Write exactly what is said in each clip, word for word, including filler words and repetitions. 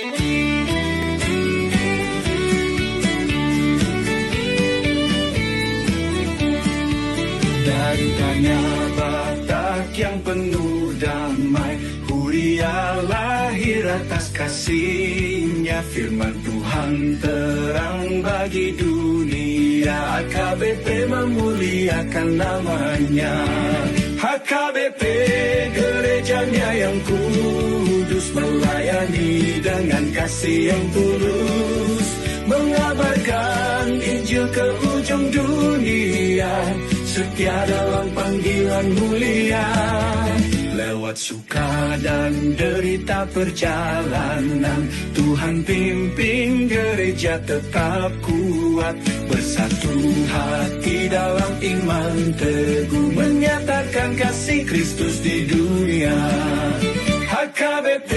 Dari tana Batak yang penuh damai, huria lahir atas kasih-Nya, firman Tuhan terang bagi dunia, A K B P memuliakan nama-Nya. H K B P, gereja-Nya yang kudus, melayani dengan kasih yang tulus, mengabarkan Injil ke ujung dunia, setia dalam panggilan mulia. Lewat suka dan derita perjalanan, Tuhan pimpin gereja tetap kuat, bersatu hati dalam iman teguh, menyatakan kasih Kristus di dunia. H K B P,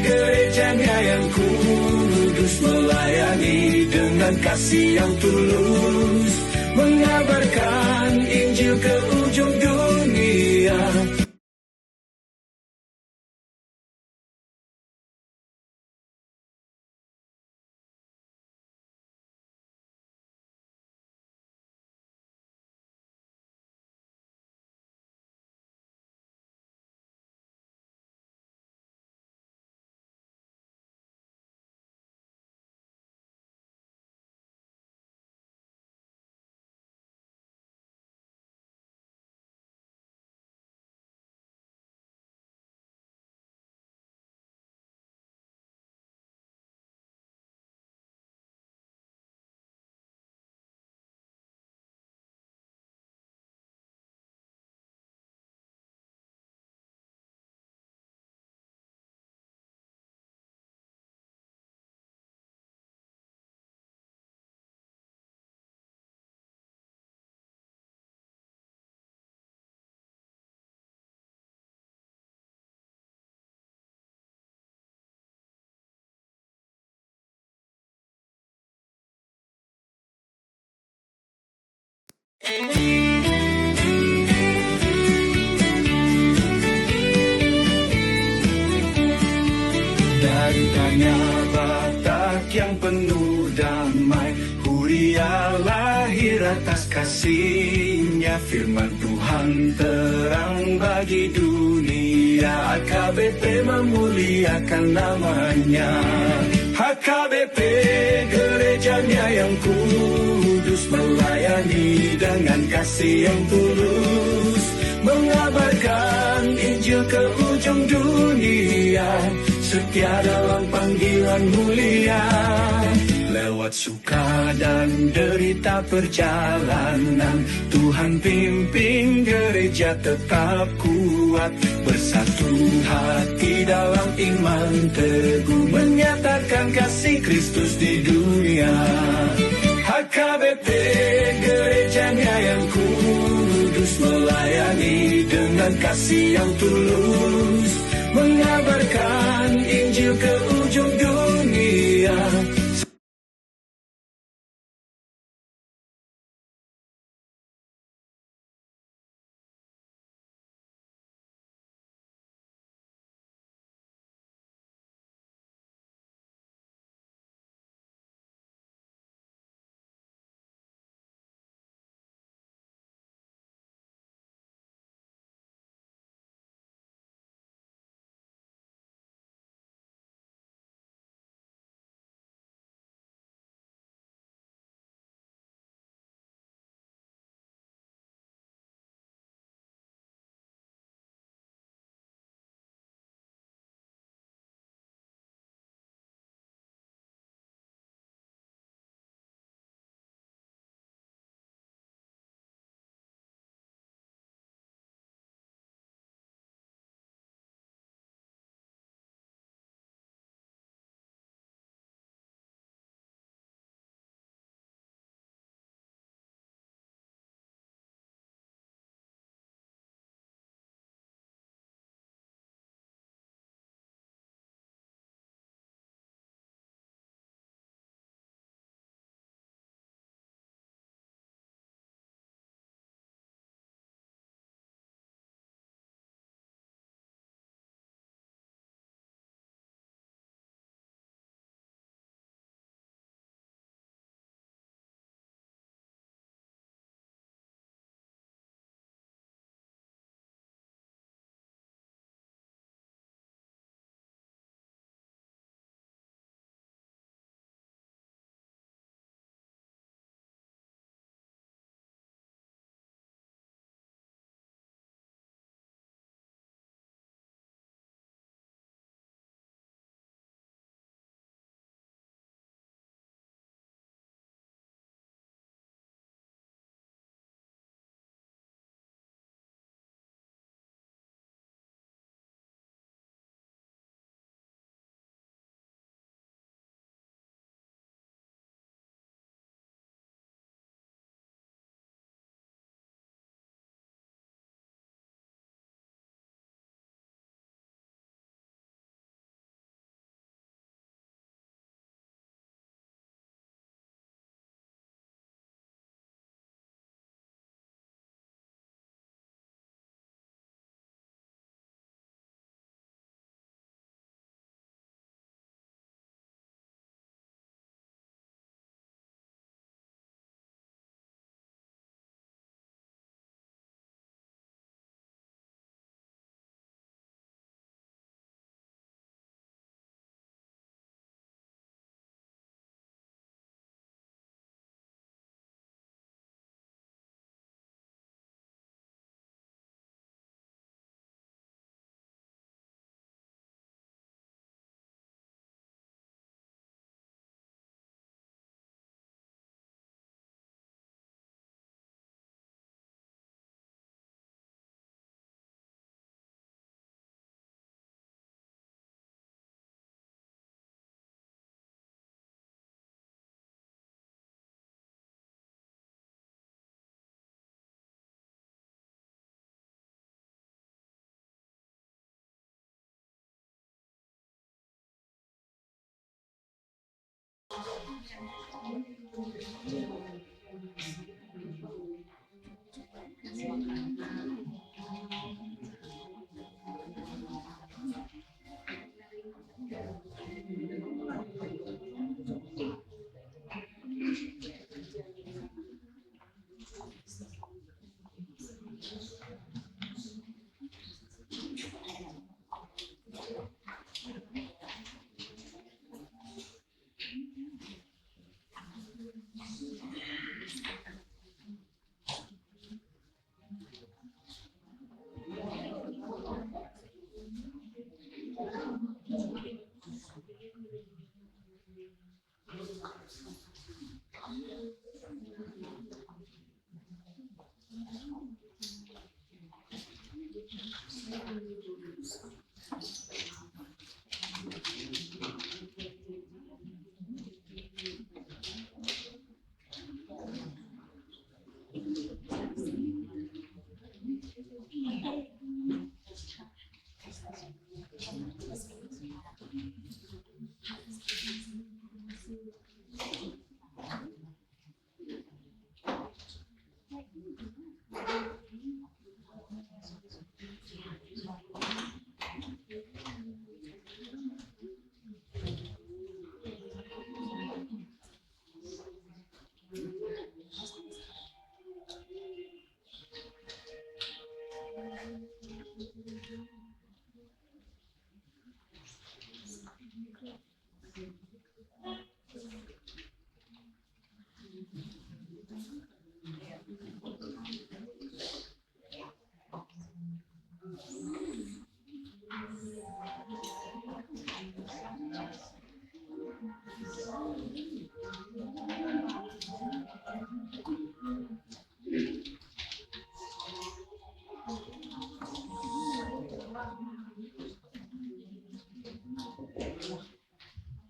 gereja-Nya yang kudus, melayani dengan kasih yang tulus, mengabarkan Injil ke ujung dunia. Dari tana Batak yang penuh damai, huria lahir atas kasih-Nya, firman Tuhan terang bagi dunia, A K B P memuliakan nama-Nya. H K B P, gereja-Nya yang kudus, melayani dengan kasih yang tulus, mengabarkan Injil ke ujung dunia, setia dalam panggilan mulia. Lewat suka dan derita perjalanan, Tuhan pimpin gereja tetap kuat, bersatu hati dalam iman teguh, menyatakan kasih Kristus di dunia. H K B P, gereja-Nya yang kudus, melayani dengan kasih yang tulus, mengabarkan Injil ke ujung dunia.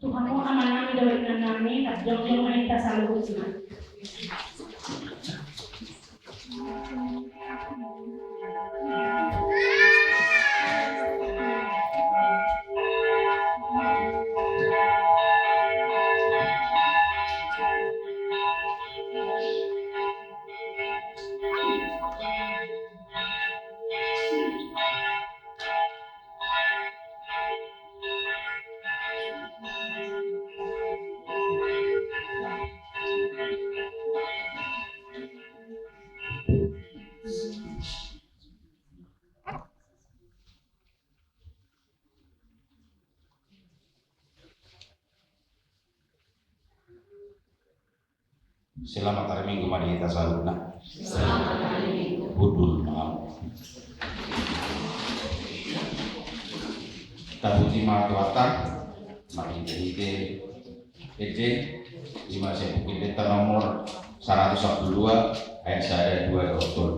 Tuhan, o Ama nami, dohot Inang nami, jongjong ma hita saluhutna. Selamat hari Minggu ma di hita saluhutna. Selamat hari Minggu. Hundul ma. Tapuji ma Tuhanta, marhite-hite Injil, ima sian Buku Ende ta nomor saratus sampulu dua, ayat sada, dua, dohot tolu.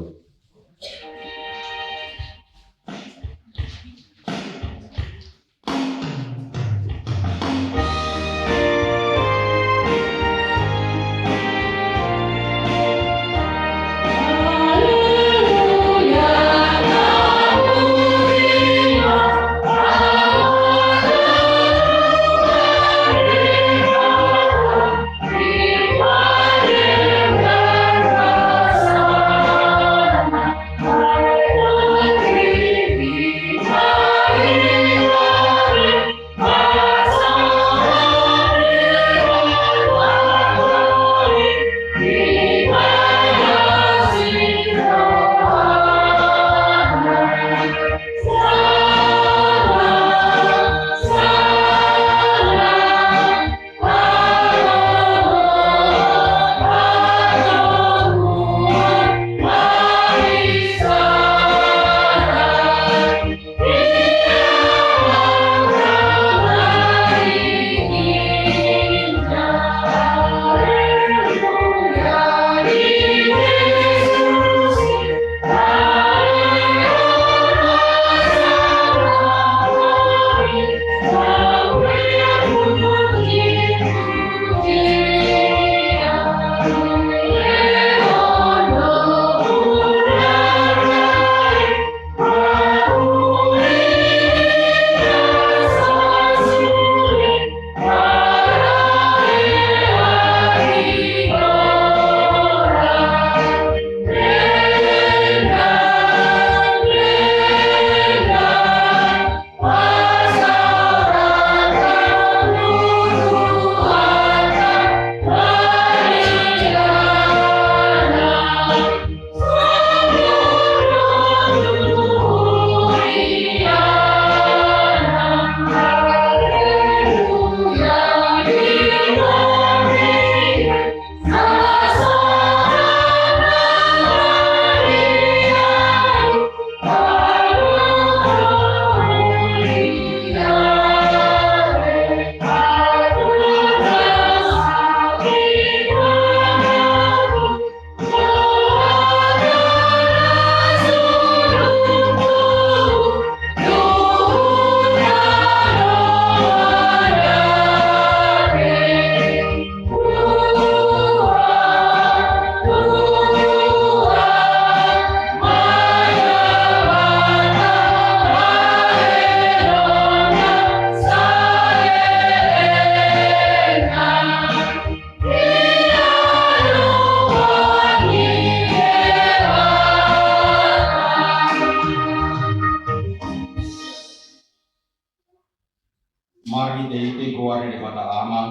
Marhitehite goar ni Debata Ama,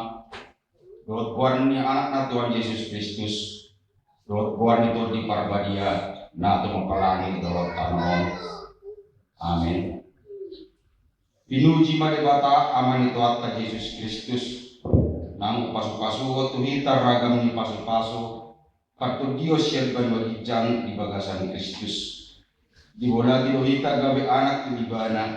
dohot goar ni Anakna Tuhan Jesus Kristus, dohot goar ni Tondi Parbadia, na tumompa langit dohot tano on. Amen. Pinuji ma Debata, Ama ni Tuhanta Jesus Kristus, naung pasupasuhon tu hita ragam ni pasupasu, partondion sian banua ginjang di bagasan Kristus. Dibolati do hita gabe anak tu Ibana,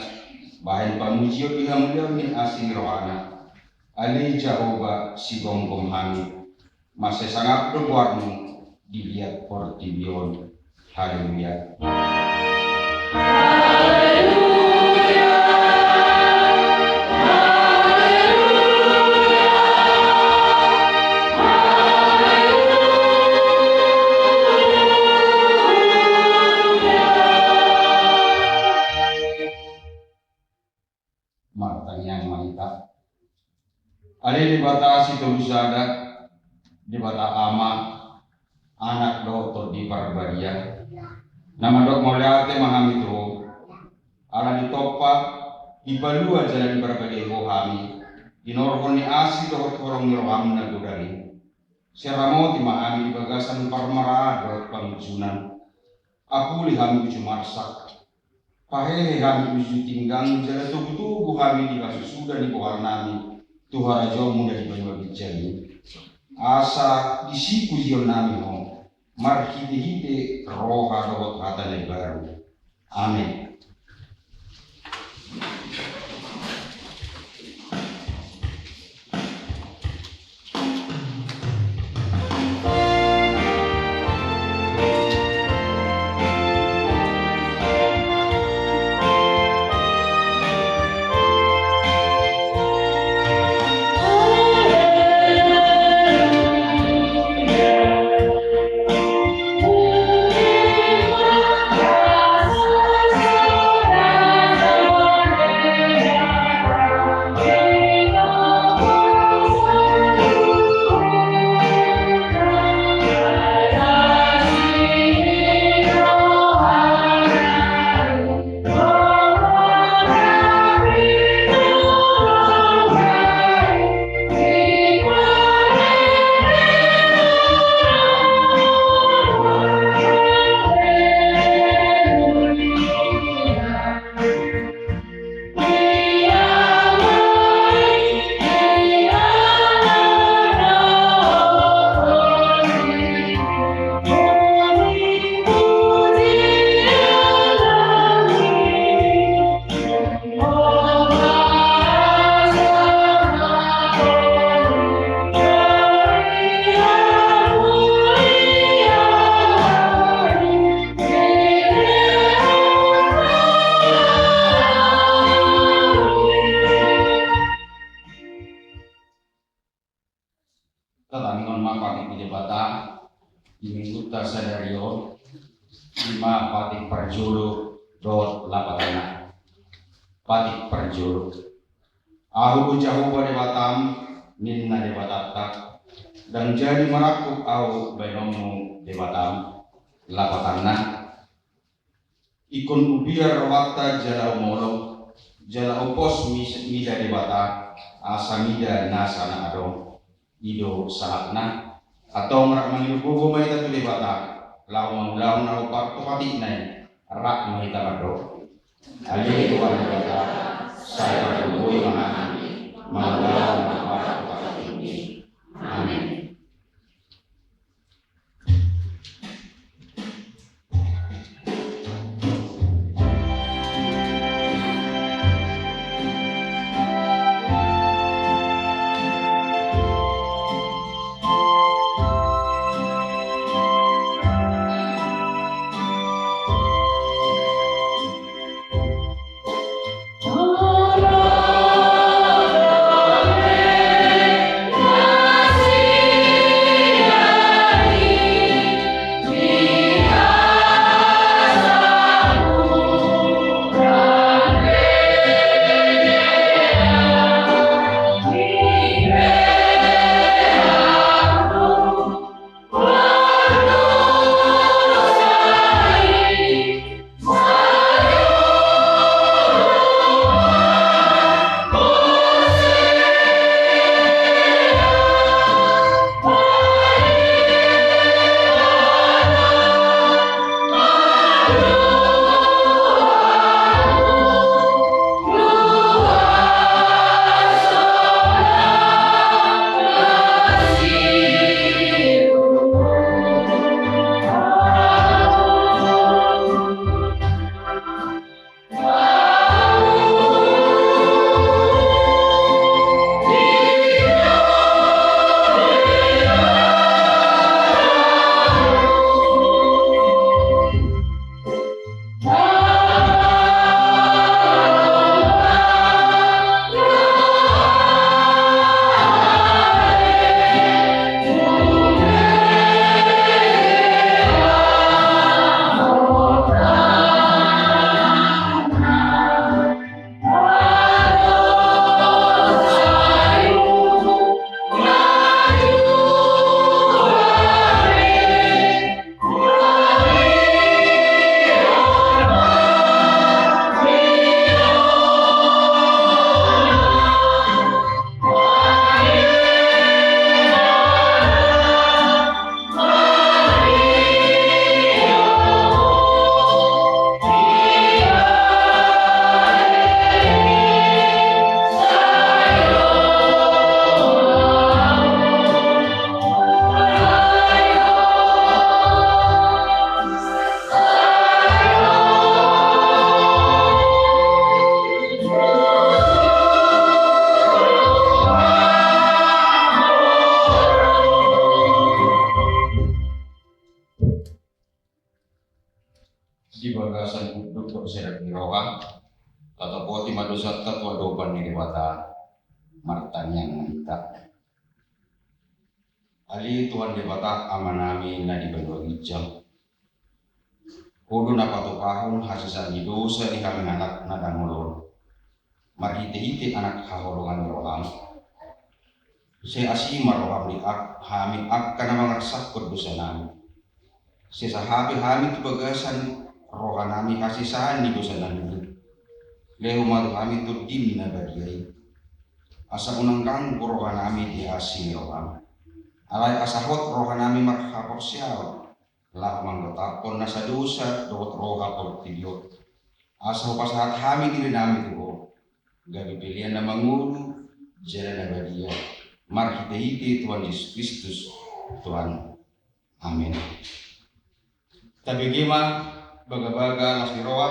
bahen pamujion di hamuliaon ni asi ni rohana. Ale Jahowa, sigomgom hami. Mansai sangap do goarmu di liat portibi on. Haleluya. Martangiang ma hita. Ale Debata Sitolu Sada, Debata Ama, Anak dohot Tondi Parbadia, na mandok mauliate ma hami tu Ho, ala ditompa, dipalua jala diparbadia Ho hami, tinorhon ni asi dohot holong ni roham na godang i. Sai ramoti ma hami di bagasan parmaraan dohot pangunjunan. Apuli hami uju marsak. Pahehe hami uju tinggang jala togutogu hami di hasusuda ni bohal nami tu harajaonmu na di banua ginjang i. Asa disi pujion nami Ho marhitehite roha dohot hata na imbaru. Amen. Tatangianghon ma patik ni Debata di Minggunta sadari on, i ma patik parjolo dohot lapatanna. Patik parjolo. Ahu Jahowa Debatam, ninna Debatanta, ndang jadi marangkup ahu baenonmu Debatam. Lapatanna. Ingkon hubiar rohanta jala humolop, jala huposhon mida Debata, asa mida nasa na adong. I do sahatna. Antong rap mangido gogo ma hita tu Debata, laho mangulahon na hombar tu patikna i, rap ma hita mandok. Ale Tuhan Debata, sai pargogoi ma hami, mangulahon na hombar tu patikmi. Amen. Di bagasan unduk dohot serep ni roha, tatopoti ma dosanta tu adopan ni Debata. Martangiang ma hita. Ale Tuhan Debata Amanami na di banua ginjang, Ho do na patupahon hasesaan ni dosa di hami halak na dangol on. Marhitehite Anak haholongan ni roham, sai asi ma roham di hami angka na mangarsakkon dosanami. Sai sahat be hami tu bagasan rohanami hasesaan ni dosanami i. Lehon ma tu hami Tondim na badia i, asa unang ganggu rohanami di asi ni roham. Alai asa hot rohanami marhaporseaon laho manggotaphon nasa dosa dohot roha portibi on. Asa hupasahat hami dirinami tu Ho, gabe pelean na mangolu jala na badia, marhitehite Tuhan Jesus Kristus Tuhan. Amen. Tabege ma bagabaga las ni roha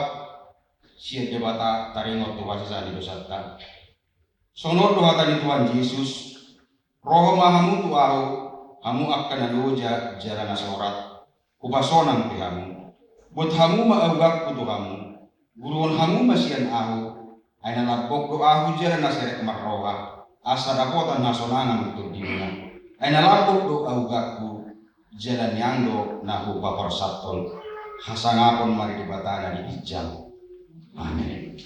sian Debata taringot tu hasesaan ni dosanta. Songon on do hata ni Tuhan Jesus: Ro ma hamu tu Ahu, hamu angka na loja jala na sorat, hupasonang pe hamu. Boan hamu ma augangku tu hamu, guruhon hamu ma sian Ahu, ai na lambok do Ahu jala na serep marroha, asa dapotan hasonangan tondimuna. Ai na lambok do augangku, jala nian do na hupaporsathon. Hasangapon ma di Debata na di ginjang. Amen.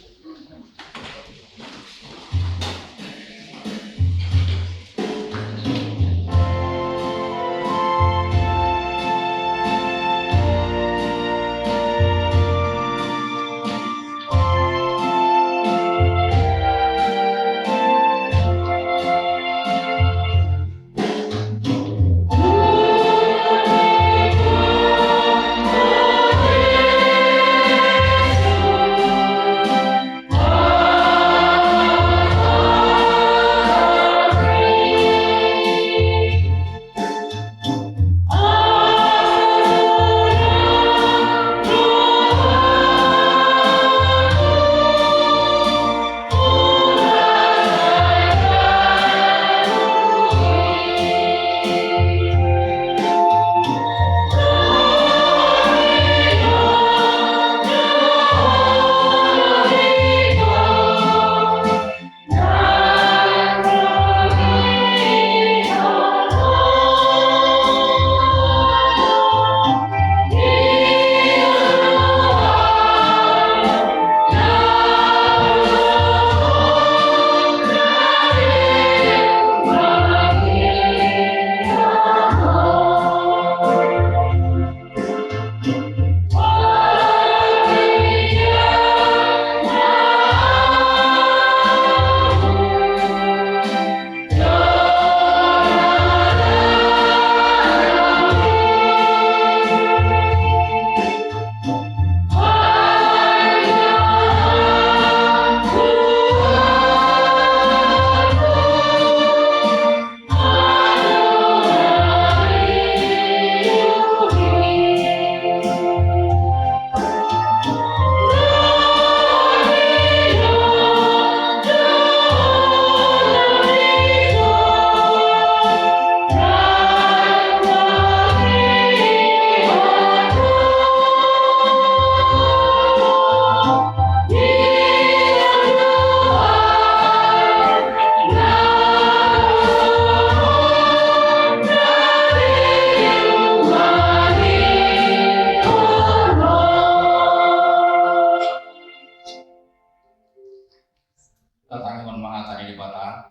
Tatangihon ma hata ni Debata.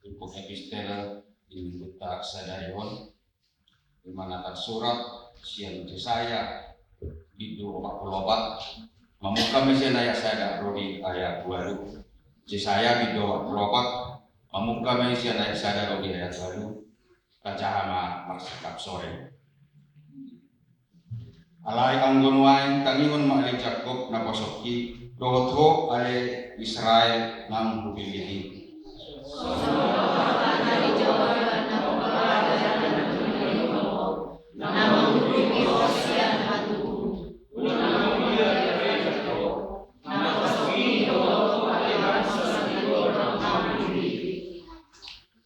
Turpuk epistel di minggunta sadari on, di mana tarsurat sian Jesaya bindu opat pulu opat, mamungka ma sian ayat sada ro di ayat ualu. Jesaya bindu opat pulu opat, mamungka ma sian ayat sada ro di ayat ualu. Tajaha ma marsingkat sore. Alai anggo nuaeng tangihon ma ale Jakkob na pasonki, dohot ho ale Israel naung hupilih i.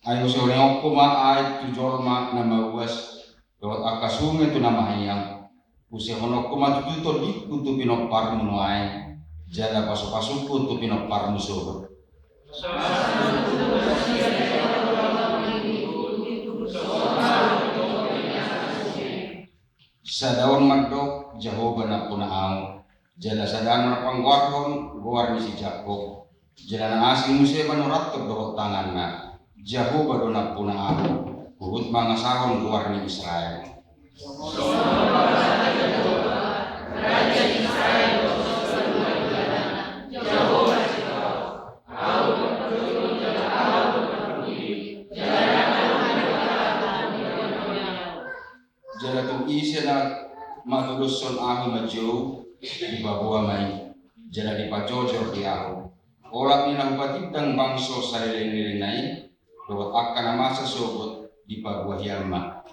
Ai husonehonku ma aek tu jolma na mauas, dohot angka sunge tu na mahiang. Pusehononku ma tutu tondingku tu pinomparmu nuaeng, jala pasupasungku tu pinomparmu sogot. Sada on mandok Jahowa nampuna ahu, jala sada on ma panggoarhon goar ni si Jakkob. Jala nang asing muse manuratop dohot tanganna. Jahowa do nampuna ahu, huhut mangasahon goar ni Israel. Jala tung ise na matudoshon ahu manjou, dipaboa ma i, jala dipajojor di ahu. Olat ni na hupatindang bangso saleleng-lelengna i, dohot angka na masa sogot dipaboa hian ma.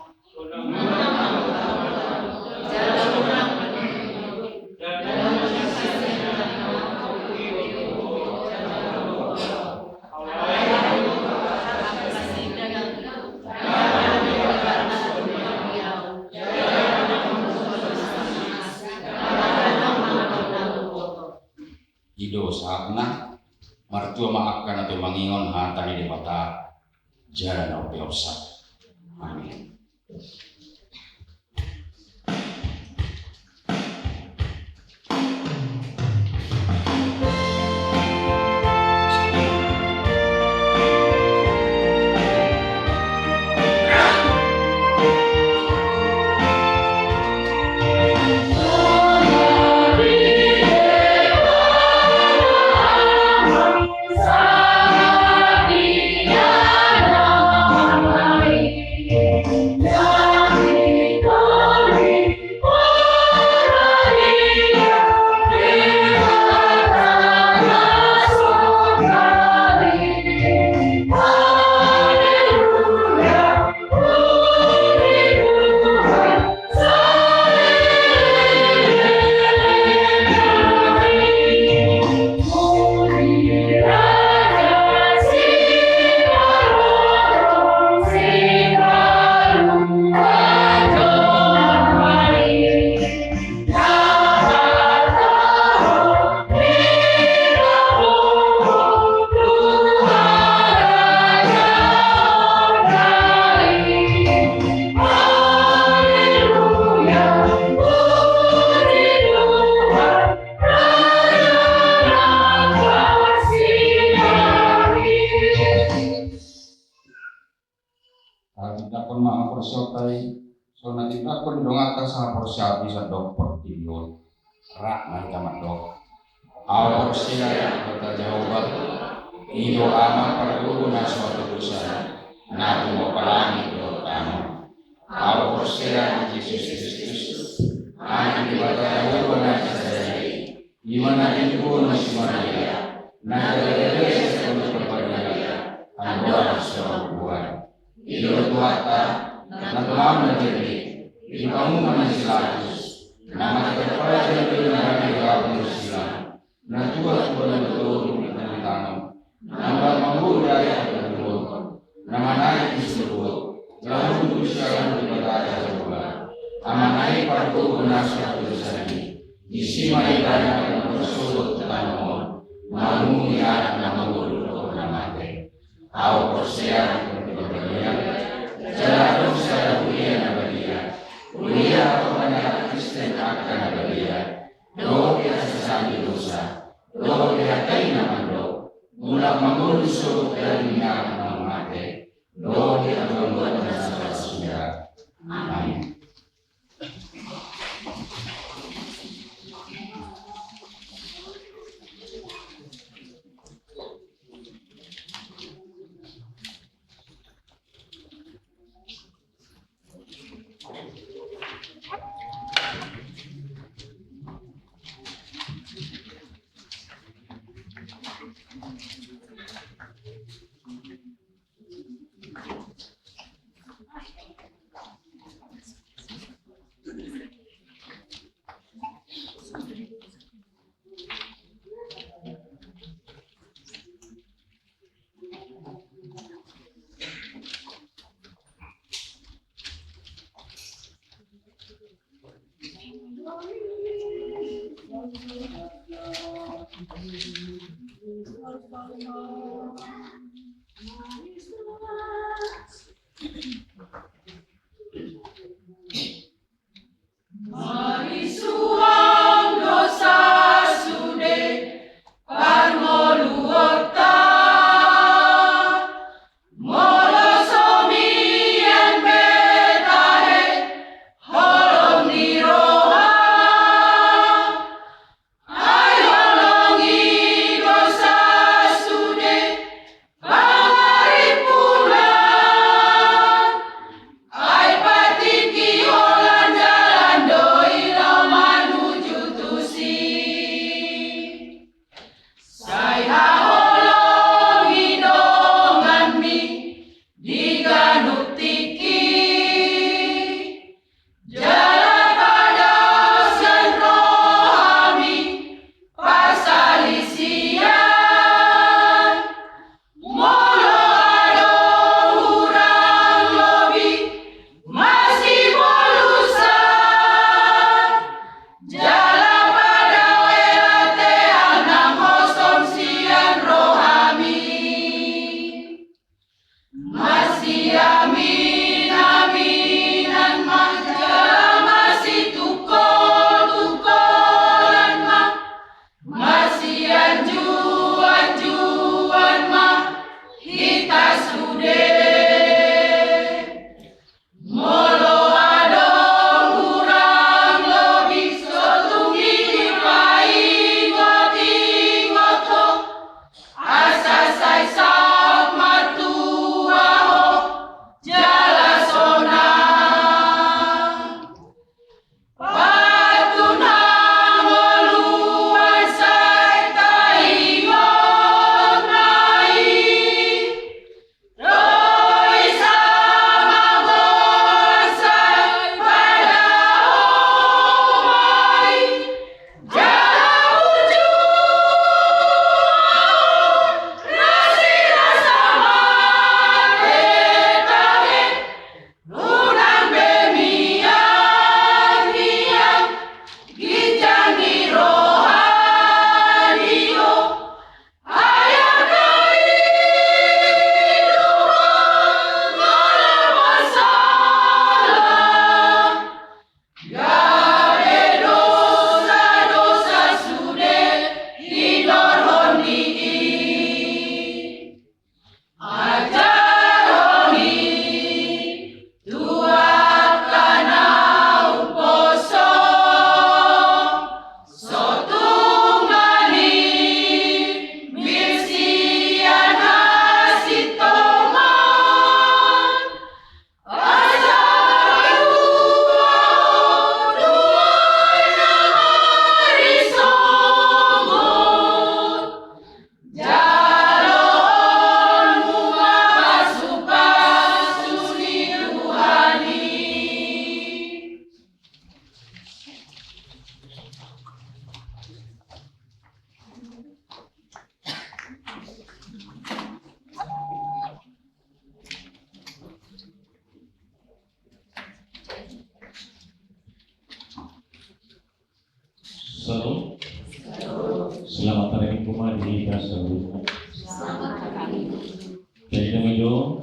I do sahatna. Martua ma angka na tumangion hata ni Debata jala na umpeopsa. Amin. Tindangkon ma haporseaonta i, songon na tindangkon ni donganta sahaporseaon i sandok portibi on. Rap ma hita mandok. Ahu porsea di Debata Jahowa, i do Ama pargogo na so hatodosan, na pumompa langit dohot tano. Ahu porsea di Jesus Kristus, Anak ni Debata Jahowa na sasada i, i ma na niluluhon si Maria, na gabe-gabe sian Parbadia, andorang so ra bubuan. I do Tuhanta, na tumaon na bere, i panguhuman ni si Pilatus, na mate tarpajal, i do na dame di ahu na silang, na tua tu banua toru, na di tano, na mulak mangolu di ari patoluhon, na manaek tu surgo, laho duduk siamun ni Debata Jahowa, Amana i pargogo na so hatodosan i. Disi ma ibana na marsogot tu tano on, manguhumi halak na mangolu dohot na mate. Ahu porsea di Tondi Parbadia, jala adong sada huria na badia, huria hatopan ni halak Kristen angka na badia, dohot di hasesaan ni dosa, dohot di hata i na mandok, mulak mangolu sogot daging ni halak na mate, dohot di hangoluan na so ra suda. Amin. Marisuang do sasude parngoluonta, molo so mian be tahe holong ni roha. Ai holong i do sasude pangaripuna, ai patikki holan jalan do i laho manuju tusi. Sai haholongi donganmi di ganup tingki, jala padaoshon rohami parsalisian. Molo adong hurang lobi masibolusan, jala padaohon teang nang hosom sian rohami. Masiaminaminan ma jala masitungkoltungkolan ma, masianjuanjuan ma hita sude. Molo adong hurang lobi, so tung i dipaingotingot ho, asa sai saut martua ho jala sonang. Pantun hangoluan sai taingot ma i, toisa ma goar sai padaohon ma i, jala uju nasida samare tahe. Unang be mian, mian ginjang ni roha ni ho. Ai angka i do ho molo masalah, gabe dosa, dosa sude hinorhon ni i. Ajarhon i tu angka na umposo, so tung maninggil sian hasintongan. Asa tuaon do ari songon jaloonmu ma pasupasu ni Tuhan i. Shalom. Selamat hari Minggu ma di hita saluhutna. Jadi dame jo,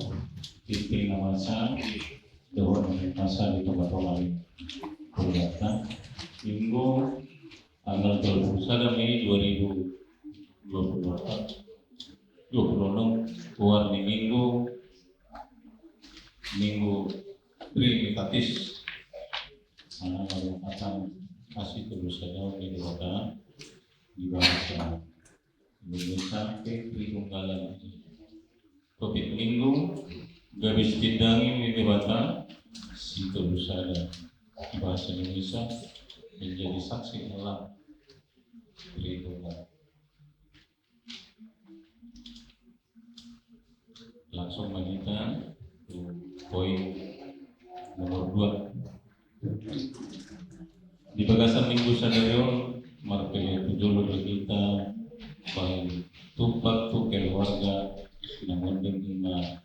tingting na masa, dohot na masa di tongatonga ni keluarga. Minggu tanggal dua puluh sada Mei dua ribu dua puluh empat, dua puluh enam, goar ni Minggu, Minggu Trinitatis. Karena merupakan kasih terus saja di Debata di bahasa Indonesia ke Tritunggal. Topik Minggu, gabe sitindangi ni Debata, Sitolu Sada. Bahasa Indonesia, menjadi saksi Allah Tritunggal. Langsung ma hita tu poin nomor dua. Di bagasan Minggu sadari on, marpele tu jolo do hita bahen tumpak tu keluarga na monding, ima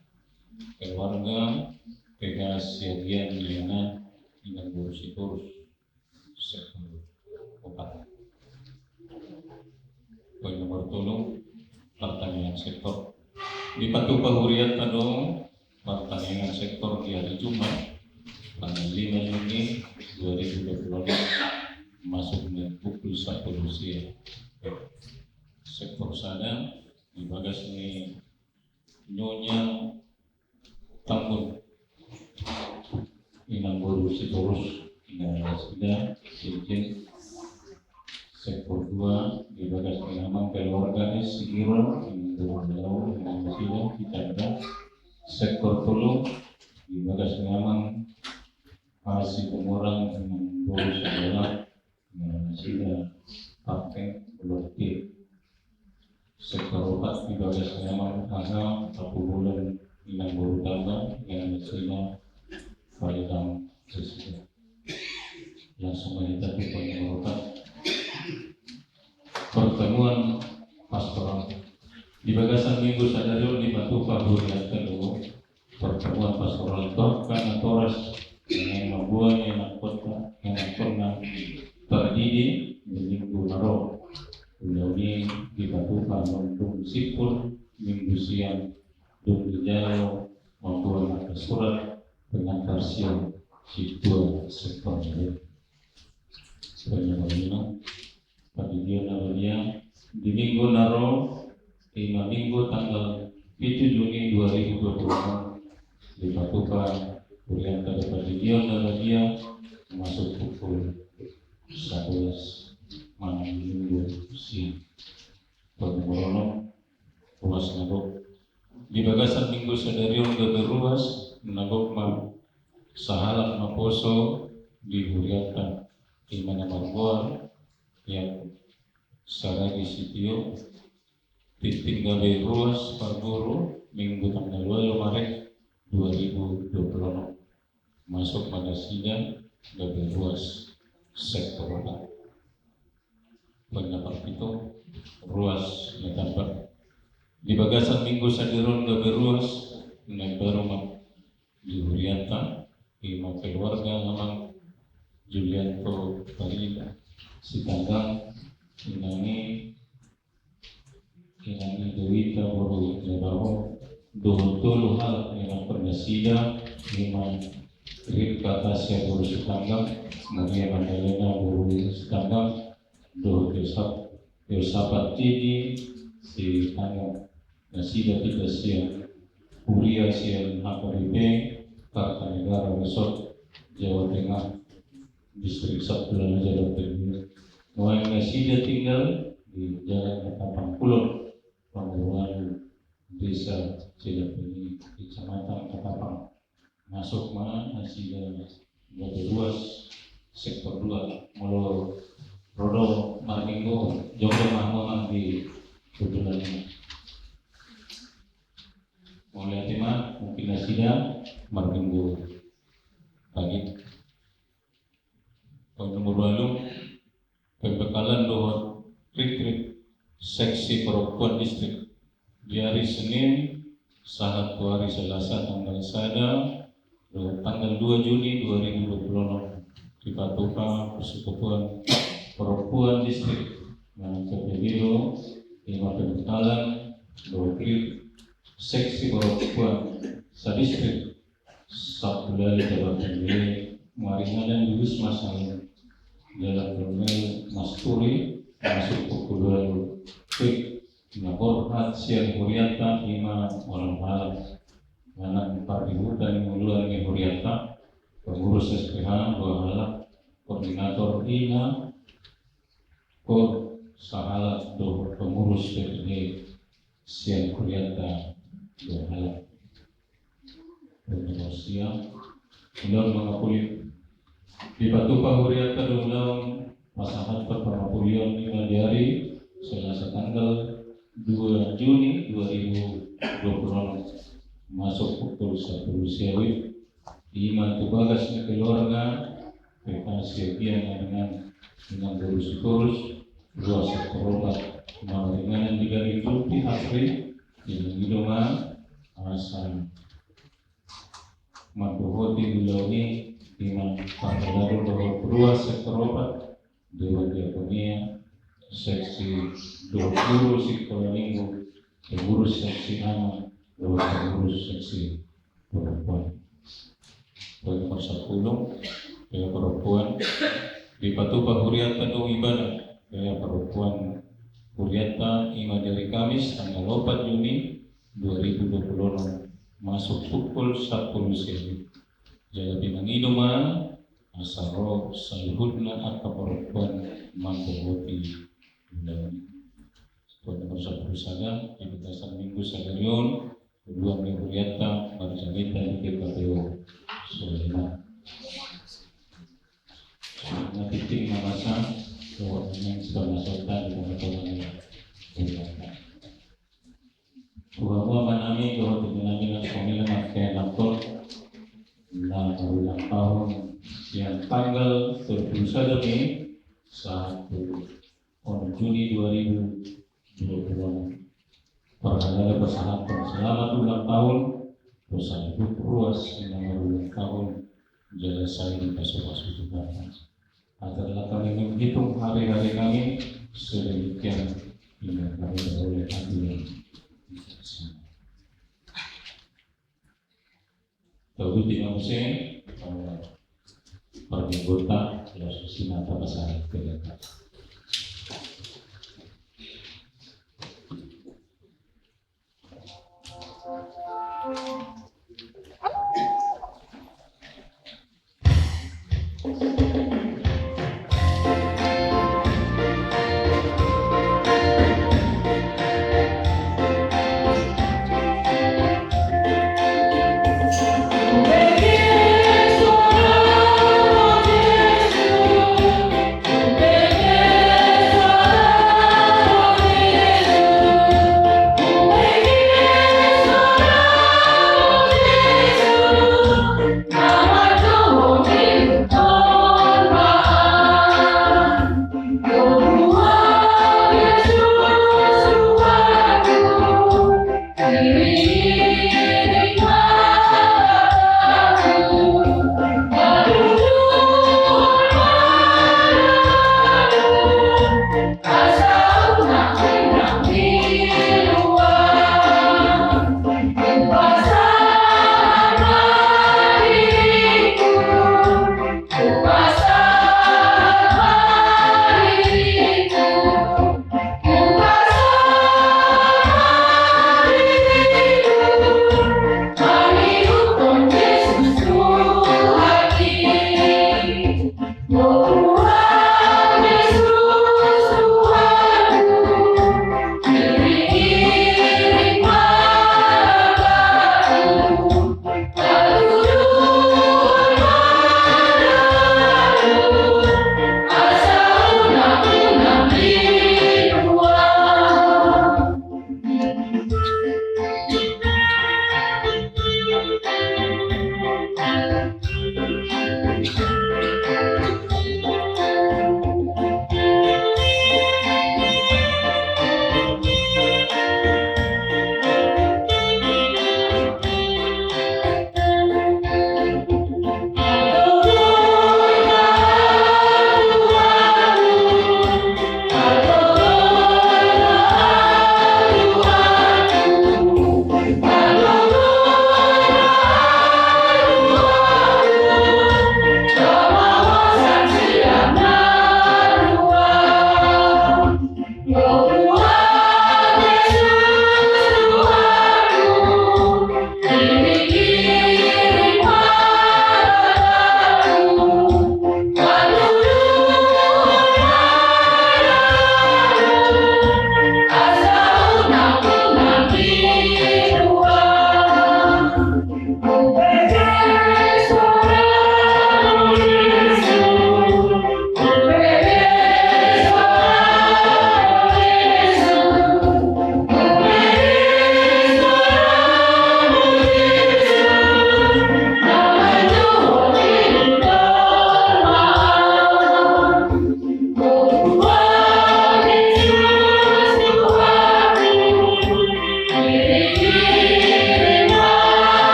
keluarga P K Siagian Liana, Inang Boru Sitorus. Opat. Tolu, partangiangan sektor. Dipatupa hurianta do partangiangan sektor di hari Jumat, tanggal lima Juni dua ribu dua puluh enam, masuk di pukul sapuluh siang. Sektor sada di bagas ni Nyonya Tambun, inang boru Sitorus, inang nasida, cincin. Sektor dua di bagas ni amang keluarga ni Sigiro, inang boru Lau, inang nasida, Citanda. Sektor tolu di bagas ni amang Asi Pemurang, inang boru Sabola, inang nasida, Pakai, Lote. Sektor opat di bagas ni amang Aha, Tapubulan, inang boru Tamba, inang nasida, Faridang, Jessica. Langsung ma hita tu poin nomor opat. Pertemuan pastoral. Di bagasan minggu sadari on dipatupa hurianta do pertemuan pastoral torka natoras, dengan mamboan ni anakkonna, anakkonna tardidi di minggu na ro. Ulaon i dipatupa nuntung simpul minggu sian, dung dijalo mamboan angka surat pengantar sian sintua sektor i. Sebenarna, pardidion na badia di minggu na ro, ima minggu tanggal pitu Juni dua ribu dua puluh enam, dipatupa hurianta do pardidion na badia masuk pukul sabolas manang minggu siang. Poin nomor onom, ruas na gok. Di bagasan minggu sadari on gabe ruas na gok ma sahalak naposo di hurianta, ima na margoar Yakub Saragi Sitio, tintin gabe ruas parboru, minggu tanggal ualu Maret dua ribu dua puluh enam. Masuk ma nasida gabe ruas sektor opat. Poin na parpitu, ruas na tambar. Di bagasan minggu sadari on gabe ruas na imbaru ma di hurianta, ima keluarga amang Julianto Farida Sitanggang, inang ni inang ni Dewita boru Jabaho, dohot tolu halak ni anakkon nasida, ima Ripka Tasya boru Sitanggang, Maria Magdalena boru Sitanggang, dohot Yosap-, Yosapat Tini Sitanggang. Nasida piga sian huria sian H K B P Kartanegara Resort Jawa Tengah, Distrik Sabtu Lalo Jalan Tengah. Nuaeng nasida tinggal di Jalan Ketapang Kulon, Pamoruan, Desa Cilapini, Kecamatan Ketapang. Masuk ma nasida gabe ruas sektor dua. Molo ro do marminggu, jongkon ma hamu amang di tutulan. Mauliate ma, mungkin nasida marminggu pagi. Poin nomor ualu, pembekalan dohot retreat seksi perempuan distrik di hari Senin sahat tu hari Selasa tanggal sada dohot tanggal dua Juni dua ribu dua puluh enam, dipatupa persekutuan perempuan distrik manang P P D do, ima pembekalan dohot retreat seksi perempuan sadistrik. Sabtu Lalo Jawa Tengah, maringanan di Wisma Salim, Jalan Kolonel Masturi, masuk pukul ualu WIB. Na borhat sian hurianta ima onom halak. Manang pardihutan ni ulaon ni hurianta, pengurus S P H dua halak, koordinator ima, ko sahalak dohot pengurus P P D sian hurianta dua halak. Poin nomor sia, ulaon mangapulit. Dipatupa hurianta do ulaon pasahathon pangapulion ima di ari Selasa tanggal dua Juni dua ribu dua puluh enam, masuk pukul sapuluh sia WIB. Ima tu bagas ni keluarga P K Siagian na dengan, dengan boru Sitorus, ruas sektor opat, maringanan di Gading Jumpi Asri, inang ni do ma asa mandohoti ulaon i, ima parhalado dohot ruas sektor opat, Dewan Diakonia seksi dohot guru sikola minggu, pengurus seksi anak, dohot pengurus seksi perempuan. Poin nomor sampulu, ya, perempuan, dipatupa huriatta dohot ibana, ya, perempuan, huriatta i ma di ari Kamis tanggal opat Juni dua ribu dua puluh enam, masuk pukul sampulu sia. Jala pinangido ma asa ro saluhutna angka perempuan mambohoti ulaon i. Poin nomor sampulu sada, di bagasan minggu sadari on, kedua minggu huriatta marjamita di G K P O Solengan. Na tingting na masa, dohot nang sipamasatta di tengah-tengah ni. Tuhan, Tuhan, nami, dohot nami, nang songon i ma kenaton, na ulang tahun sian tanggal dua puluh sada Mei, sahat tu onom Juni dua ribu dua puluh enam. Parhalado pasahathon selamat ulang tahun tu saluhut ruas na marulang tahun, jala sai dipasupasu Tuhan. Agar kami menghitung hari-hari kami, sedemikian hingga kami beroleh hadiah. Tahu di mana sih? Parmingguta, ya, sudah sih, nata pasahat ke dia.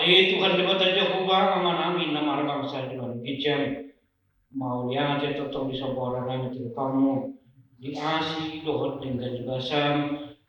E Tuhan Debata Jahowa, Amanami na marbangsa di banua ginjang, mauliate tongtong disomba rohanami tu adopanMu, di asi dohot denggan ni basaM,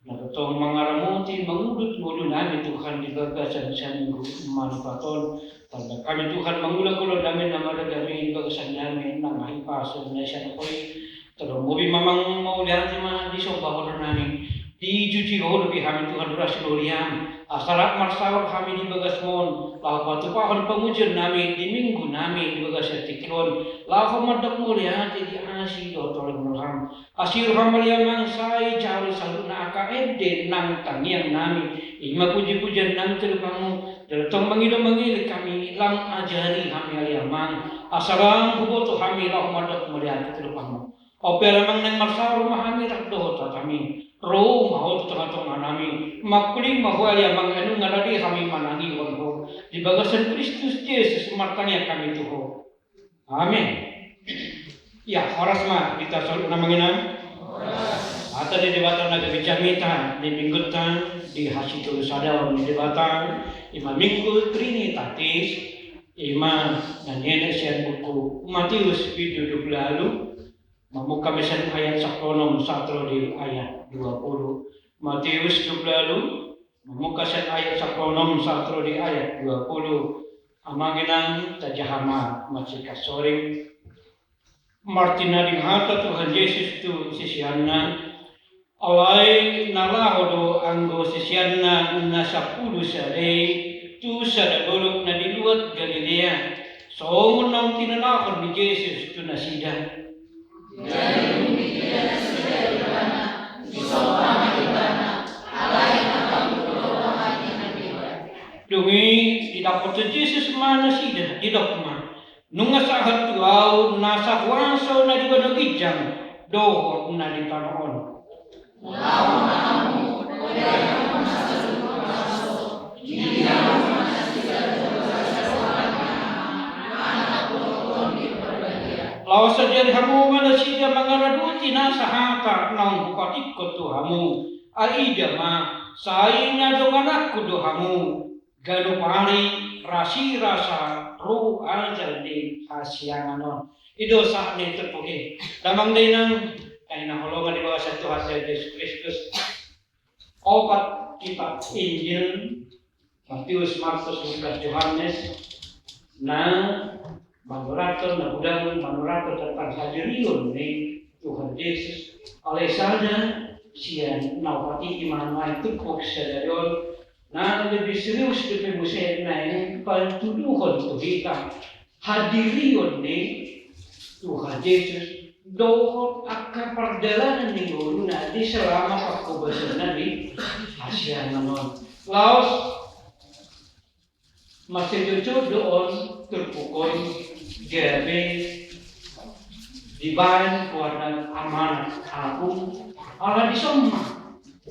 na tongtong mangaramoti mangudut ngolunami Tuhan di bagasan saminggu manipat on. Tanda hami Tuhan mangulahon nami na marga i di bagasan nami na mangihasahon na sian Ho i. Tongtong lobi ma amang, mauliate ma disomba rohanami. Diuji Ho lobi hami Tuhan, ruas ni huriaM, asa rap marsaor hami di bagasMon, laho patupahon pamujionnami di minggunami di bagasan tingki on, laho mandok mauliate di asi dohot holong ni rohaM. Asi rohaM ale Amang, sai jalo saluhutna angka ende nang tangiangnami, i ma pujipujiannami tu adopanMu. Jala tongtong mangido mangelek hami, lam ajari hami ale Amang, asa lam huboto hami laho mandok mauliate tu adopanMu. On pe ale Amang, naeng marsaor ma hami rap dohot hatami. Ro ma Ho tu tongatonganami. Mangkuling ma Ho ale Amang, ai nunga rade hami manangihon Ho. Di bagasan Kristus Jesus martangiang hami tu Ho. Amen. Ia, horas ma di hita saluhutna amang inang. Hata ni Debata na gabe jamita di minggunta di hasitolusadaon ni Debata, i ma Minggu Trinitatis, i ma na nienet sian buku Mateus bindu dua pulu ualu, mamungka sian ayat sampulu onom sahat ro di ayat dua pulu. Mateus dua pulu ualu, mamungka sian ayat sampulu onom sahat ro di ayat dua pulu. Amang inang, tajaha ma mansai songon i. Martinading hata Tuhan Jesus tu siseanna, alai na laho do anggo siseanna na sampulu sada i tu sada dolok na di luat Galilea, songon naung tinonahon ni Jesus tu nasida. Dung i didapothon Jesus ma nasida, didok ma: Nunga sahat tu Ahu nasa huaso na di banua ginjang dohot na di tano on. Laos ajari hamu ma nasida mangaradoti nasa hata naung hupatikkon tu hamu. Ai ida ma, sai na dongananku do hamu. Ganup ari rasirasa ro ajal ni hasiangan on. I do sahat ni turpuk i. Damang dainang na hinaholongan di bagasan Tuhanta Jesus Kristus, opat kitab Injil, Matius, Markus, Lukas, Johannes, na manurathon, na godang manurathon tentang hadirion ni Tuhan Jesus. Alai sada sian na opat i ma na turpuk sadari on, na lebih serius dope muse naeng patuduhon tu hita hadirion ni Tuhan Jesus dohot angka pardalanan ni ngoluna di selama pangkobasanna di hasiangan on. Laos marsondot do on turpuk on gabe dibaen goarna Amanat Agung, ala dison ma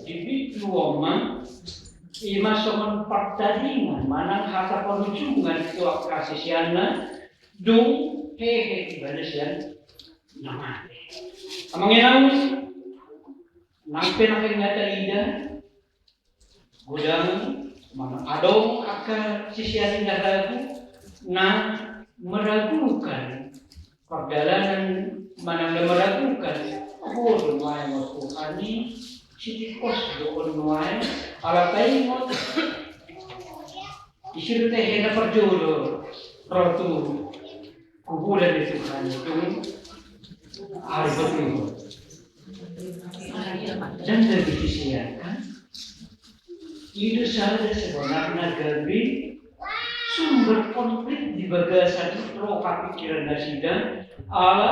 di bindu on ma, i ma songon partadingan manang hata parujungan tu angka siseanna dung hehe ibana sian na mate. Amang inang, nang pe na hengkang taida, godang manang adong angka sisean i na ragu, na meragukan pardalanan manang na meragukan, "Aha do nuaeng on Tuhan i, sitikkos do on nuaeng?" Ala taingot disi do hehe na parjolo ro tu kuburan ni Tuhan i dung ari Minggu. Dan dari sisi kan, i do sada sebenarna gabe sumber konflik di bagasan roha pikiran nasida, ala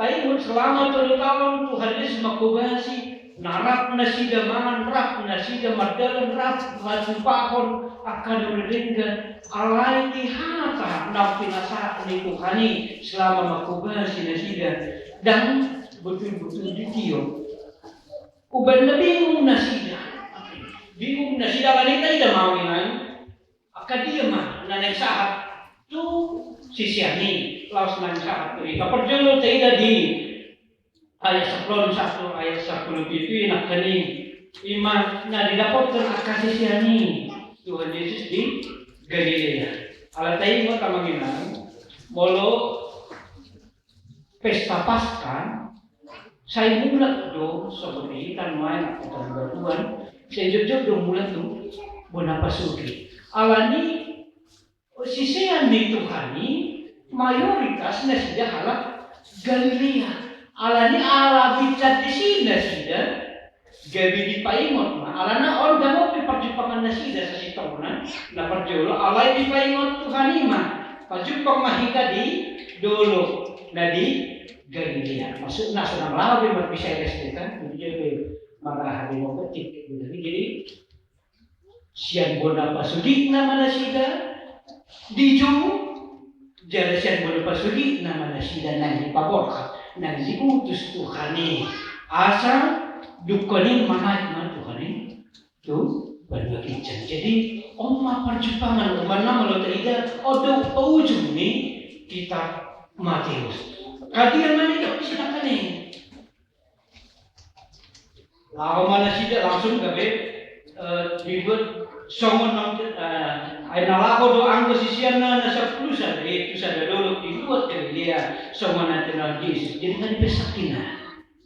taingot selama tolu taon Tuhan Jesus mangkobasi, na rap nasida mangan, rap nasida mardalan, rap manjumpa angka na uli denggan, alai di hata na pinasahat ni Tuhan i selama mangkobasi nasida, ndang betul-betul ditiop. Umbahen na bingung nasida. Bingung nasida, alani taida ma amang inang, angka dia ma na naeng sahat tu sisean i, laos naeng sahat tu hita. Parjolo taida di ayat sampulu onom sahat tu ayat sampulu pitu i, nangkaning i ma na didapothon angka sisean i Tuhan Jesus di Galilea. Alai taingot, amang inang, molo pesta Paskah, sai mulak do, seperti hita nuaeng angka parguruan, sai jotjot do mulak tu bona pasogit. Alani sisean ni Tuhan i mayoritas nasida halak Galilea. Alani ala bincan disi nasida, gabe dipaingot ma, alana on dang ope parjumpangan nasida sasintongna. Na parjolo, alai dipaingot Tuhan i ma, pajumpang ma hita di dolok na di Galilea. Maksudna, so na laho be marbisesa disi kan, jadi dia be marhaha di mobil tiket, jadi sian bona pasogitna ma nasida dijou, jala sian bona pasogitna ma nasida naeng dipaborhat, naeng diutus Tuhan i. Asa dungkon i manaek ma Tuhan i tu banua ginjang. Jadi on ma parjumpangan, umbahen na molo taida on do ujung ni kitab Mateus. Kadia ma nidok disi nangkaning. Laho ma nasida langsung gabe, eh, dibuat songon na, eh, ai na laho do anggo siseanna na sampulu sada i tu sada dolok di luat Galilea, songon na tinonahon Jesus. Jadi na dipesaki na.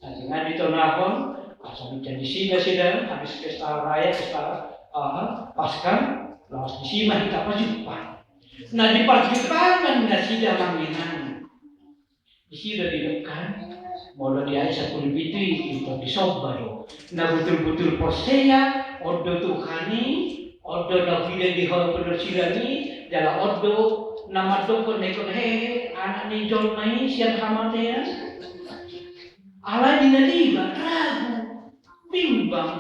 Jadi na ditonahon, asa di, jadi si nasida habis pesta raya, pesta, eh, Paskah, laos disi ma hita pajumpang. Na di parjumpangan nasida, amang inang, disi do didok kan, molo di ayat sampulu pitu i, ito disomba do. Na butul-butul porsea, on do Tuhan i, on do na huida di hau penorsiran i, jala on do na mandokkon na ingkon hehe, Anak ni jolma i sian hamatean. Alai di na deba, ragu, bimbang.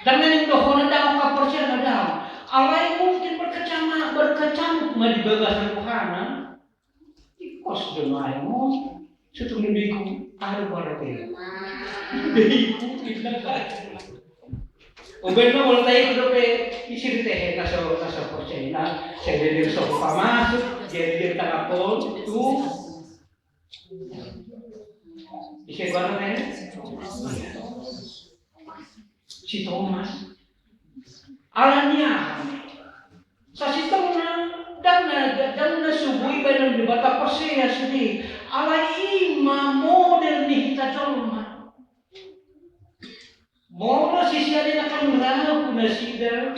Dang na nidok hona dang, haporseaonna dang. Alai mungkin berkecamuk, berkecamuk ma di bagasan rohana. Ingkos do nuaeng on, sotung na begu, aha do berarti? Begu, inna. Umbahen na molo taida dope, ise do tehe na so, na so porsea, na, sai dia so pamasuk, jadi dia tangkap on, tu. Ise goarna, eh? Si Tomas. Alani aha? Sasintongna dang na, dang na so boi baenon Debata porsea sude. Alai i ma model ni hita jolma. Molo sisean i na kan ragu nasida,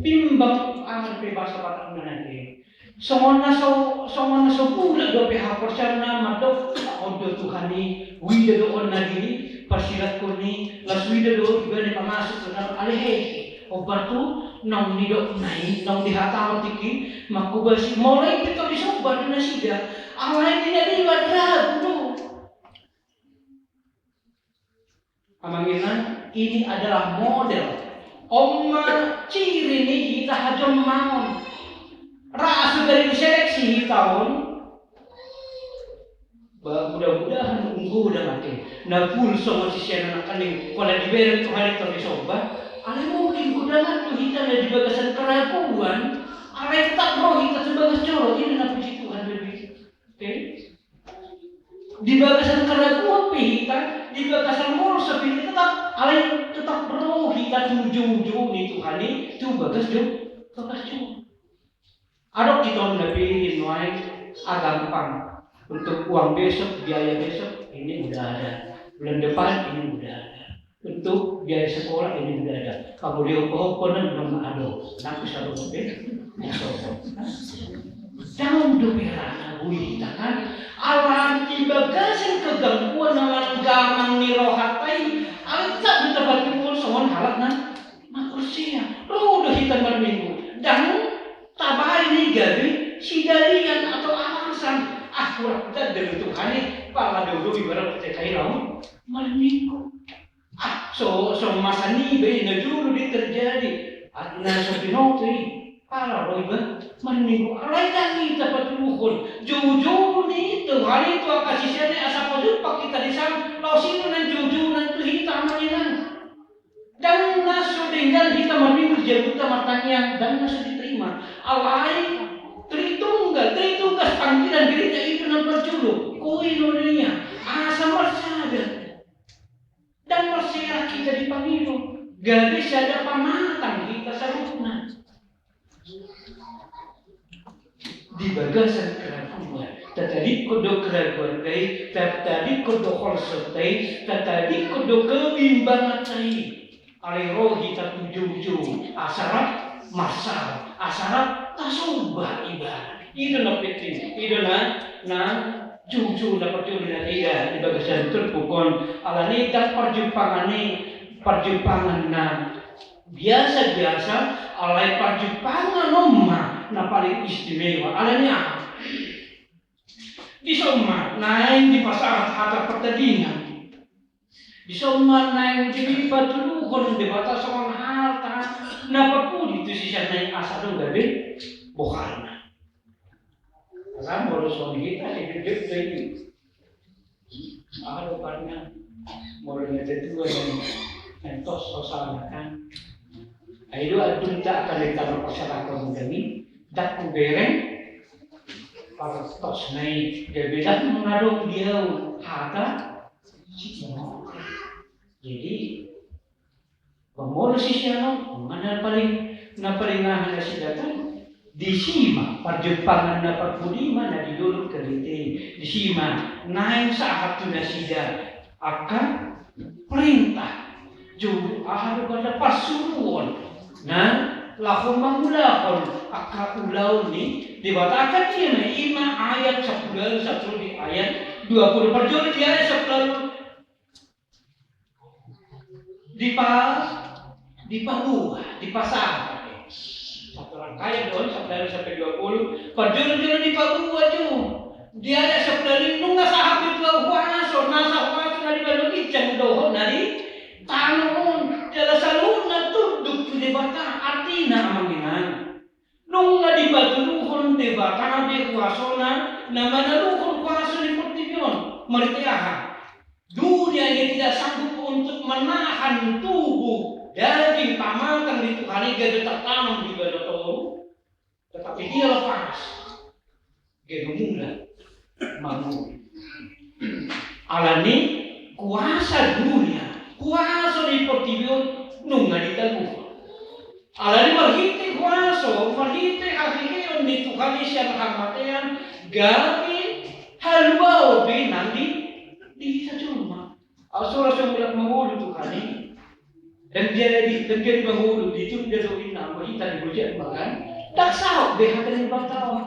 bimbang, aha pe bahasa Batakna nangkin. Songon na so, songon na so bulat dope haporseaonna mandok, on do Tuhan i, huida do on na di parsiranghon i, laos huida do ibana pamasuk tu dalam, alai hehe. Ombar tu naung nidokna i, naung dihatahon tingki, mangkobasi, molo i pe tong disomba do nasida. Alai di na deba ragu do. Amang inang, ini adalah model. On ma ciri ni hita hajolmaon. Ra so gari diseleksi hita on. Ba, mudah-mudahan ung godang ate. Na full songon sisean nangkaning, pola dibereng Tuhan i tong disomba. Alai mungkin godang do hita na di bagasan keraguan. Alai tetap ro hita tu bagas joro, ini na puji Tuhan lebih. Oke? Di bagasan keraguan pe hita, di bagasan molso pe hita, tetap, alai tetap ro hita tu joujou ni Tuhan i, tu bagas jou, bagas jou. Adong hita on na pingin nuaeng, ah, gampang. Untuk uang besok, biaya besok, ini udah ada. Bulan depan, ini udah ada. Untuk biaya sekolah ini udah ada. Kamu diompa-ompa na, belum ada. Nanti selalu oke. Dang dope ra na boi hita kan. Alai di bagasan kegangguan na manggamang ni rohanta i, alai tetap do tapatuduhon songon halak na manusia. Ro do hita marminggu. Dang tabaen i gabe sidalian atau alasan. Ah, kurang tanda do Tuhan i. Pala do do ibarat T K I laho marminggu. Ah, so, so masa niba i na jolo do i terjadi. Ah, na so binoto i. Pala ro iba marminggu, alai dang hita patuduhon. Joujou ni Tuhan i tu angka sisean i asa pajumpang hita di sana. Laos i do na joujou na tu hita, amang inang. Dang na so denggan hita marminggu di jabunta martangiang, dang na so diterima. Alai Tritunggal, Tritugas panggilan gereja i do na parjolo. Koinonia, asa marsada. Dang marserak hita di pangido, gabe sada pamatang hita saluhutna. bagasan keraguan. Tatadingkon do keraguanta i, tatadingkon do holsonta i, tatadingkon do kebimbanganta i. Alai ro hita tu joujou, asa rap marsahap, asa rap tasomba ibana. I do na penting, i do na, na joujou na parjolo na taida di bagasan turpuk on. Alani ndang parjumpangan i, parjumpangan na biasa-biasa, alai parjumpangan on ma na paling istimewa. Alani aha? Dison ma naeng dipasahat hata partangiangan. Dison ma naeng dipatuduhon Debata songon hata na parpudi tu sisean na i asa adong gabe boharna. Asa molo songon hita, hidupdop do i. Aha do karna molo na tatua na, na tos-tosan kan. Ai do adunta akan di tano parsarahon mudami, ndang hubereng partosna i, gabe ndang adong di au hata sitio. Jadi, molo sisean on, on ma na paling, na paling aha nasida kan, disi ma parjumpangan na parpudi ma na di dolok Krete i. Disi ma naeng sahat tu nasida angka perintah, jo aha do, angka parsuruon na laho mangulahon angka ulaon ni Debata. Angka dia ma i ma ayat sampulu ualu sahat tu di ayat dua pulu. Parjolo di ayat sampulu ualu dipa, dipaboa, dipasahat. Satu rangkaian do on, sampulu ualu sampe dua pulu. Parjolo-jolo dipaboa jo. Di ayat sampulu ualu, nunga sahat tu au huaso, nasa huaso na di banua ginjang dohot na di tano on. Jala saluhutna tunduk tu Debata, artina amang inang. Nunga dipatuduhon Debata be huasona na manaluhon huaso ni portibi on. Marhite aha? Dunia ini tidak sanggup untuk menahan tubuh daging pamatang ni Tuhan i gabe tartanam di banua toru. Tetapi dia lepas. Gabe mulak mangolu. Alani kuasa dunia, kuasa ni portibi on nunga ditaluhon. Alani marhite huaso, marhite haheheon ni Tuhan i sian hamatean, gabe haluaon be nang di, di hita jolma. Aso ra so mulak mangolu Tuhan i. Ndang jadi, ndang jadi mangolu, ditunda do inna, anggo hita di bojak ma kan. Ndang saut be hata ni Debata on.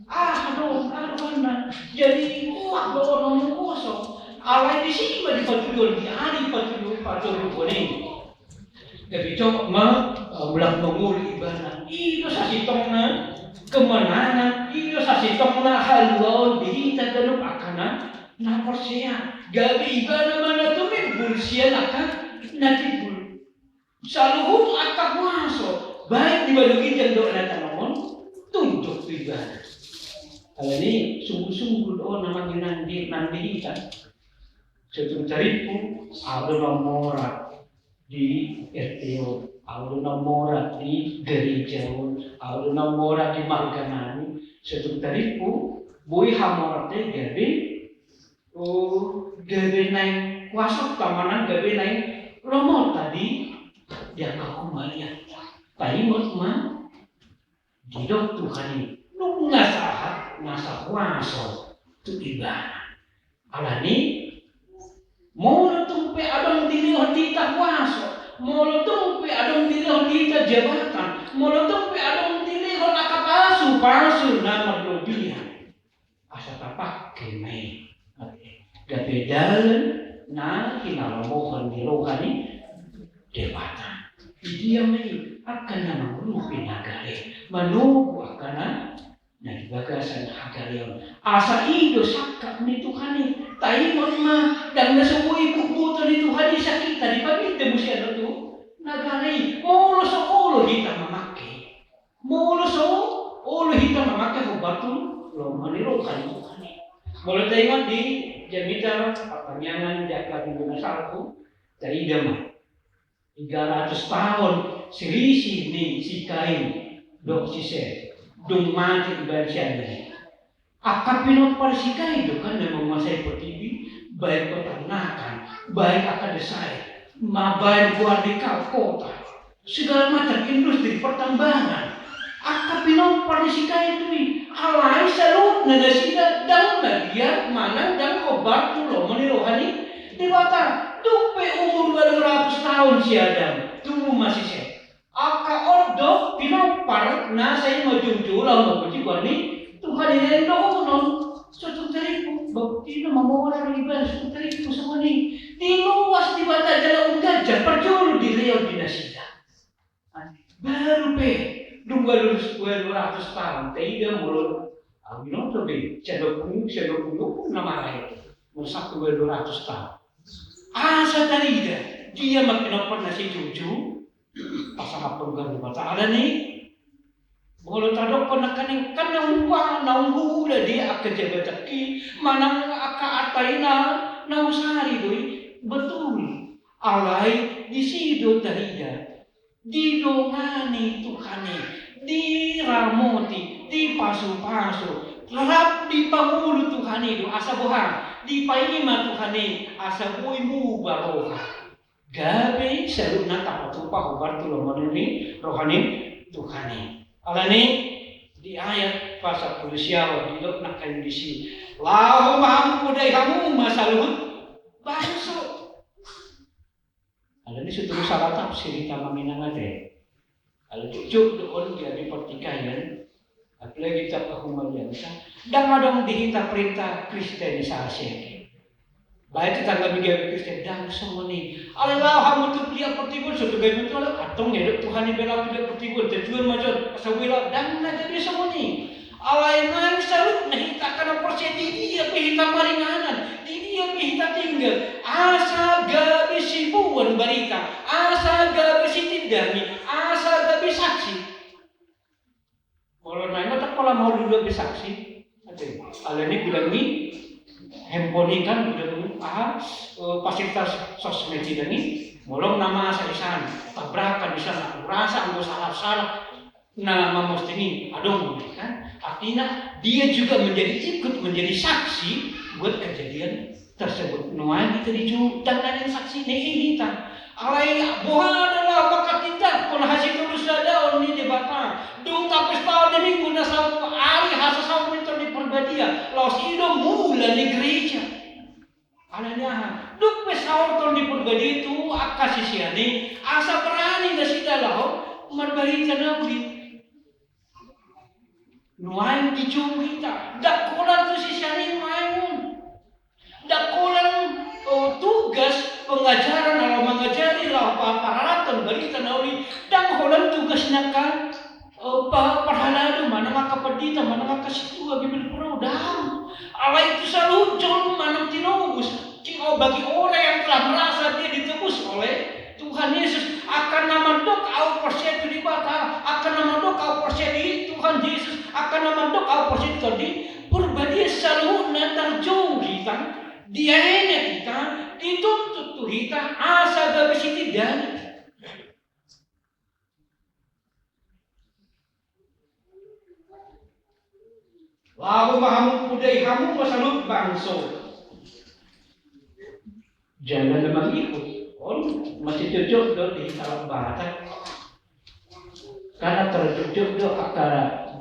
Ah, adong, adong, anna. Jadi, uak do on, on kosong. Alai disi ma dipatuduhon, di ari dipatuduhon, patuduhon i. Jadi, coba ma, eh, mulak mangolu ibana. I do sasintongna kemenangan, i do sasintongna haluaon di hita ganup angka na porsea. Gabe ibana ma na tumimbul sian angka na timbul. Saluhut angka huaso, baik di banua ginjang dohot na tano on, tunduk tu ibana. Alani sungguh-sungguh do on amang inang di, nang di hita. Sotung tarimpu, au do na mora di R T on, au do na mora di gareja on, au do na mora di marga nami, sotung tarimpu, boi hamoranta i gabe, oh, gabe naeng huasonta manang gabe naeng lomonta di, di angka humaliangta. Taingot ma, didok Tuhan i, nunga sahat nasa huaso tu ibana. Alani, molo tung pe adong dilehon di hita huaso, molo tung pe adong dilehon di hita jabatan, molo tung pe adong dilehon angka pasu-pasu na marlobian, asa tapake ma i gabe dalan na hinalomohon ni roha ni Debata. Di dia ma i angka na mangurupi nagara i, manogu angka na na di bagasan hagaleon. Asa i do sangkap ni Tuhan i. Taingot ma, ndang na so boi bubuton ni Tuhan i, asa hita dipaminte muse do tu nagara i. Molo so olo hita mamake, molo so olo hita mamake hombar tu lomo ni roha ni Tuhan i. Molo taingot di jamita partangiangan di angka minggu na salpu, taida ma. Tiga ratus taon selisih ni si Kain dohot si Set. Dung mate ibaen si Abel i, angka pinompar si Kain do kan na manguasai portibi, baen peternakan, baen angka desa i, mambaen goar ni kota, segala macam industri pertambangan. Angka pinompar ni si Kaitu i, alai saluhutna nasida ndang mabiar manang ndang hombar tu lomo ni roha ni Debata. Dung pe umur ualu ratus taon si Adam, tubu ma si Set. Angka on do pinompar na sai manjoujoula mangkon di goar ni Tuhan i, naeng dohonon, so tung taringot, boti na mamora do ibana, so tung taringot songon i. Diloas Debata jala umganjang parjolo dilehon di nasida. Baru pe dung ualu, ualu ratus taon, taida molo, au binoto be, sian ompung, sian ompung, ompung na marhaha i, molo sampe ualu ratus taon. Asa tarida dia ma pinompar na sai joujou pasangaphon goar ni Debata. Alani, molo tadokkon nangkaning, kan naung ua, naung huula dia angka jabatan i manang angka arta i, na, na husari do i, betul. Alai disi do tarida, didongani Tuhan i, diramoti, dipasupasu, rap dipangolu Tuhan i do asa boha, dipaima Tuhan i asa boi muba roha. Gabe saluhutna tapatupa hombar tu lomo ni roha ni Tuhan i. Alani di ayat pasampulu sia on didok nangkaning disi, laho ma hamu, podai hamu ma saluhut bangso. Alani so tung sala tafsir hita ma inang ate. Ala jotjot do on gabe partikaian, apalagi tangkas humaliangta, ndang adong di hita perintah kristenisasi ate. Baen tetangga gabe Kristen, ndang songon i. Alai laho hamu tu pinggan portibi on, so tung gabe tu ala, antong didok Tuhan i boi laho tu pinggan portibi on, tujuan ma jo, asa boi laho, ndang na gabe songon i. Alai naeng saluhutna hita angka na porsea, di dia pe hita maringanan, di dia pe hita tinggal, asa gabe siboan barita, asa gabe sitindangi, asa gabe saksi. Molo naeng ma tangkas pola maol dua be saksi. Ate, alani godang ni handphone i kan, godang ni aha, eh, fasilitas sosmed i, godang ni. Molo na masa i san, tabrakan di sana, rasa anggo salah-salah na mamosting i, adong kan. Artinya dia juga menjadi, ikut menjadi saksi buat kejadian tersebut. Nuaeng hita dijou, ndang na naeng saksi, na i hita. Alai boha do laho mangkatindangkon hasitolusadaon ni Debata? Dung tapestaon di Minggu na saut ari hasasaor ni Tondi Parbadia, laos i do mula ni gereja. Alani aha? Dung pe saor Tondi Parbadia tu angka sisean i, asa berani nasida laho marbarita na uli. Nuaeng dijou hita, ndang holan tu sisean i nuaeng on. Ndang holan, eh, tugas pengajaran, laho mangajari, laho pa-, pararathon barita na uli, ndang holan tugas ni angka, eh, pa-, parhalado, manang angka pandita, manang angka sintua, bibelvrouw, ndang. Alai tu saluhut jolma na tinobus, di o-, bagi orang yang telah merasa dia ditebus oleh Tuhan Yesus, angka na mandok au porsea tu Debata, angka na mandok au porsea di Tuhan Yesus, angka na mandok au porsea di Tondi Parbadia, saluhutna tarjou hita, dienet hita, dituntut tu hita asa gabe sitindangi. Laho ma hamu, podai hamu ma saluhut bangso. Jala na mangihut on masih jotjot do di hita Batak. Karena tarjotjot do angka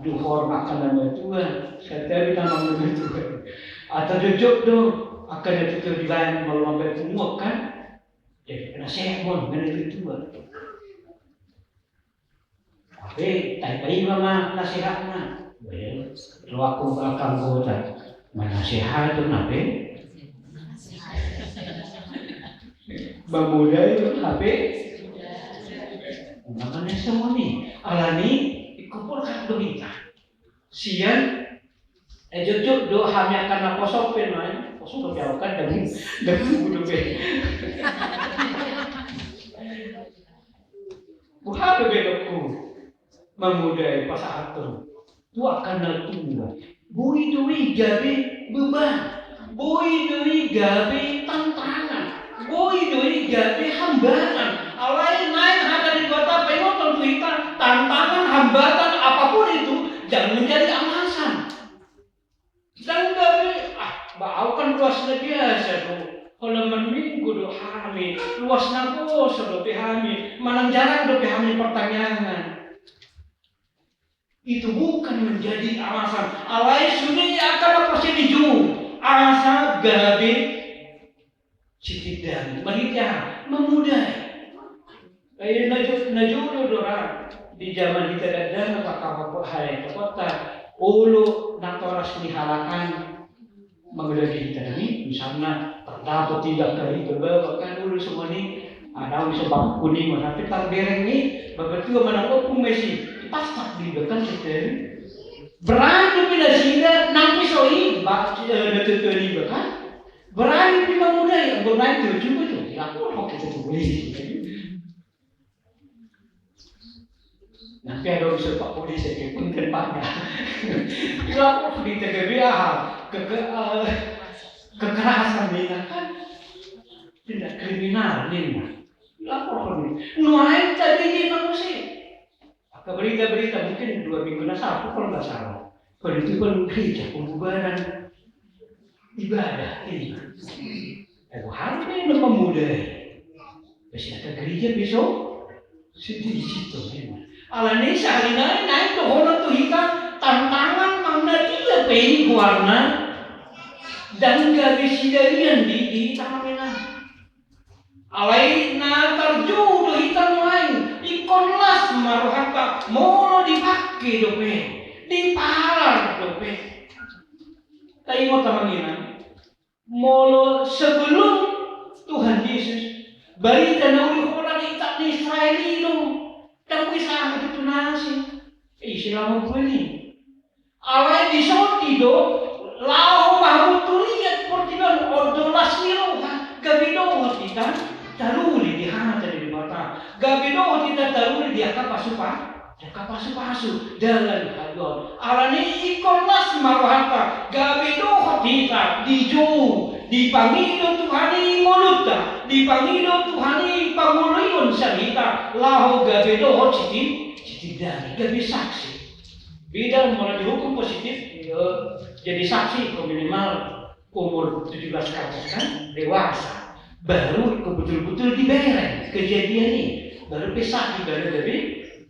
duhor angka na matua, satabi na matua. Atau jotjot do angka na tutu dibaen molo mambaen punguan kan. Jadi kena sermon, kena tutu. Tapi, tapaima ma nasehatna. Well, ro angka anggota. Manasehati hape. Mamodai hape. Maka na songon i. Alani, ingkon polhak do hita. Sian, eh, jotjot do hami angka na poso pe, no, eh. Poso pe au kan, dan, dan budu pe. Boha do be didokku? Mamodai pasahathon tu angka na tua. Boi do i gabe beban. Boi do i gabe tantangan. Boi do i gabe hambatan. Alai naeng hata ni Debata paingothon tu hita, tantangan, hambatan, apapun itu, jangan menjadi alasan. Ndang gabe, ah, ba au kan ruas na biasa do. Holan marminggu do hami, ruas naposo dope hami, manang jarang dope hami partangiangan. Itu bukan menjadi alasan. Alai sude angka na porsea dijou asa gabe sitindangi. Marhite aha? Mamodai. Eh, na jo-, na jolo do ra di jaman hita dakdanak, angka hahaya, angka hahaya, olo natoras ni halak an mangulahon hita nami, misalna, tardapot iba angka hita bawa kan ulu sumoni, adong so bakku ni, masa pe tarbereng ni, babatua manang ompung mesi, ipastak di iba kan, siteri. Berani pe nasida, nang pe so i, bak-, eh, natuatua ni iba kan. Berani pe mamodai, anggo naeng tu, coba tu, dilaporhon hita tu polisi. Nanti ada urusan Pak Polisi, ya, punten, Pak. Lapor di T K B A, keke-, eh, kekerasan, ninna kan. Tindak kriminal, ninna. Lapor ni. Nuaeng tadi ni manusia. Angka berita-berita mungkin dua minggu na salpu, kalau nggak salah. Penutupan gereja, pembubaran ibadah ini. Eh, harus ini mamodai. Besi angka gereja besok sedih situ, ya. Alani sahali nai naeng dohonon tu hita tantangan manang na dia pe i goarna, ndang gabe sidalian di, di hita nami. Alai na tarjou do hita nuaeng, ingkon las ma rohanta, molo dipake dope, dipalar dope. Taingot amang inang, molo sebelum Tuhan Yesus, barita na uli holan di Israel i do, ndang bisa aha tutu na asing. Eh, selama bulan i. Alai dison i do, laho marunturian portibi on, on do las ni roha, gabe dohot hita taruli di hata ni Debata, gabe dohot hita taruli di angka pasupa-, angka pasupasu, dalan haluaon. Alani i ingkon las ma rohanta, gabe dohot hita dijou, dipangido Tuhan i ngolunta, dipangido Tuhan i pangoloion sian hita, laho gabe dohot siti-, sitindangi, gabe saksi. Beda molo dihukum positif, eh, jadi saksi ko minimal umur tujuh belas ke atas kan, dewasa. Baru ko betul-betul dibereng kejadian i. Baru pe saksi, baru gabe,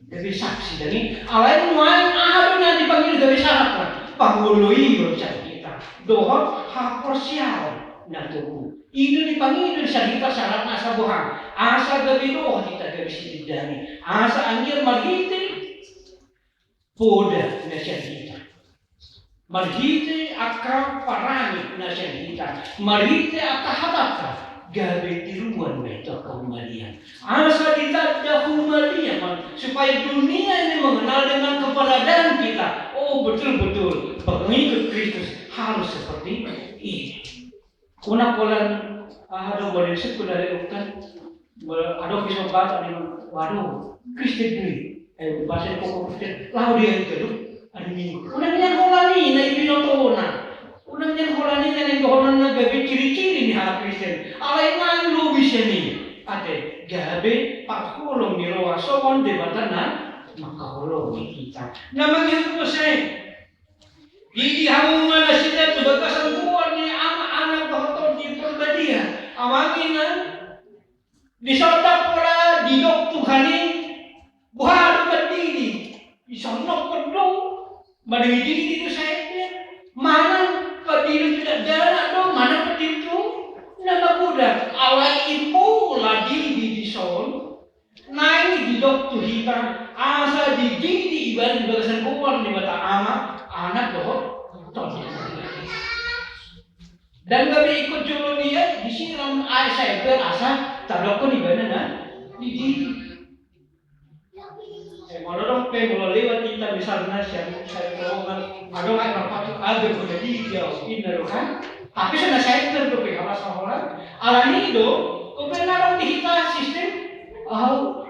gabe saksi. Jadi, alai nuaeng aha do na dipangido gabe syarat na? Pangoloion sian hita. Dohot haporseaon na togu. I do dipangido sian hita syarat na asa boha? Asa gabe dohot hita gabe sitindangi. Asa anggiat marhite poda na sian hita. Marhite angka parange na sian hita. Marhite angka hatanta, gabe tiruan ma i tu angka humaliang. Asa ditanda humaliang ma, supaya dunia ini mengenal dengan keberadaan kita. Oh, betul-betul pengikut Kristus harus seperti ini. Unang holan, ah, adong molo disungkun dari uktan. Molo adong pe so batak ni, waduh, Kristen do i. Eh, bahasa ni koko Kristen, laho dia itu do. Hari Minggu. Unang nian holan i na ibinotona. Unang nian holan i na naeng dohononna gabe ciri-ciri ni halak Kristen. Alai nang lobi sian i. Ate, gabe parholong ni roha songon Debata na mangkaholongi hita. Na mangihut muse. Didi hamu ma nasida tu bagasan goar ni Ama, Anak dohot Tondi Porbadia. Amang inang, dison ndang pola didok Tuhan i, boha do mandidi? Dison nongkon do, manang dididi do saember. Manang pandidi tu dakdanak do, manang pandidi tu na magodang. Alai i pola didi dison. Naeng didok tu hita, asa dididi ibana di bagasan goar ni Debata Ama, Anak dohot Tondi. Ndang gabe ingkon jolo ni i disiram aek saember asa tadokkon ibana na dididi. Eh, molo adong pe, molo lewat hita misalna sian, sian terowongan, adong aek marpatu, abe ko na dididi au, inna do kan? Tapi so na saember dope, ala saholan. Alani i do, dope na adong di hita sistem, au,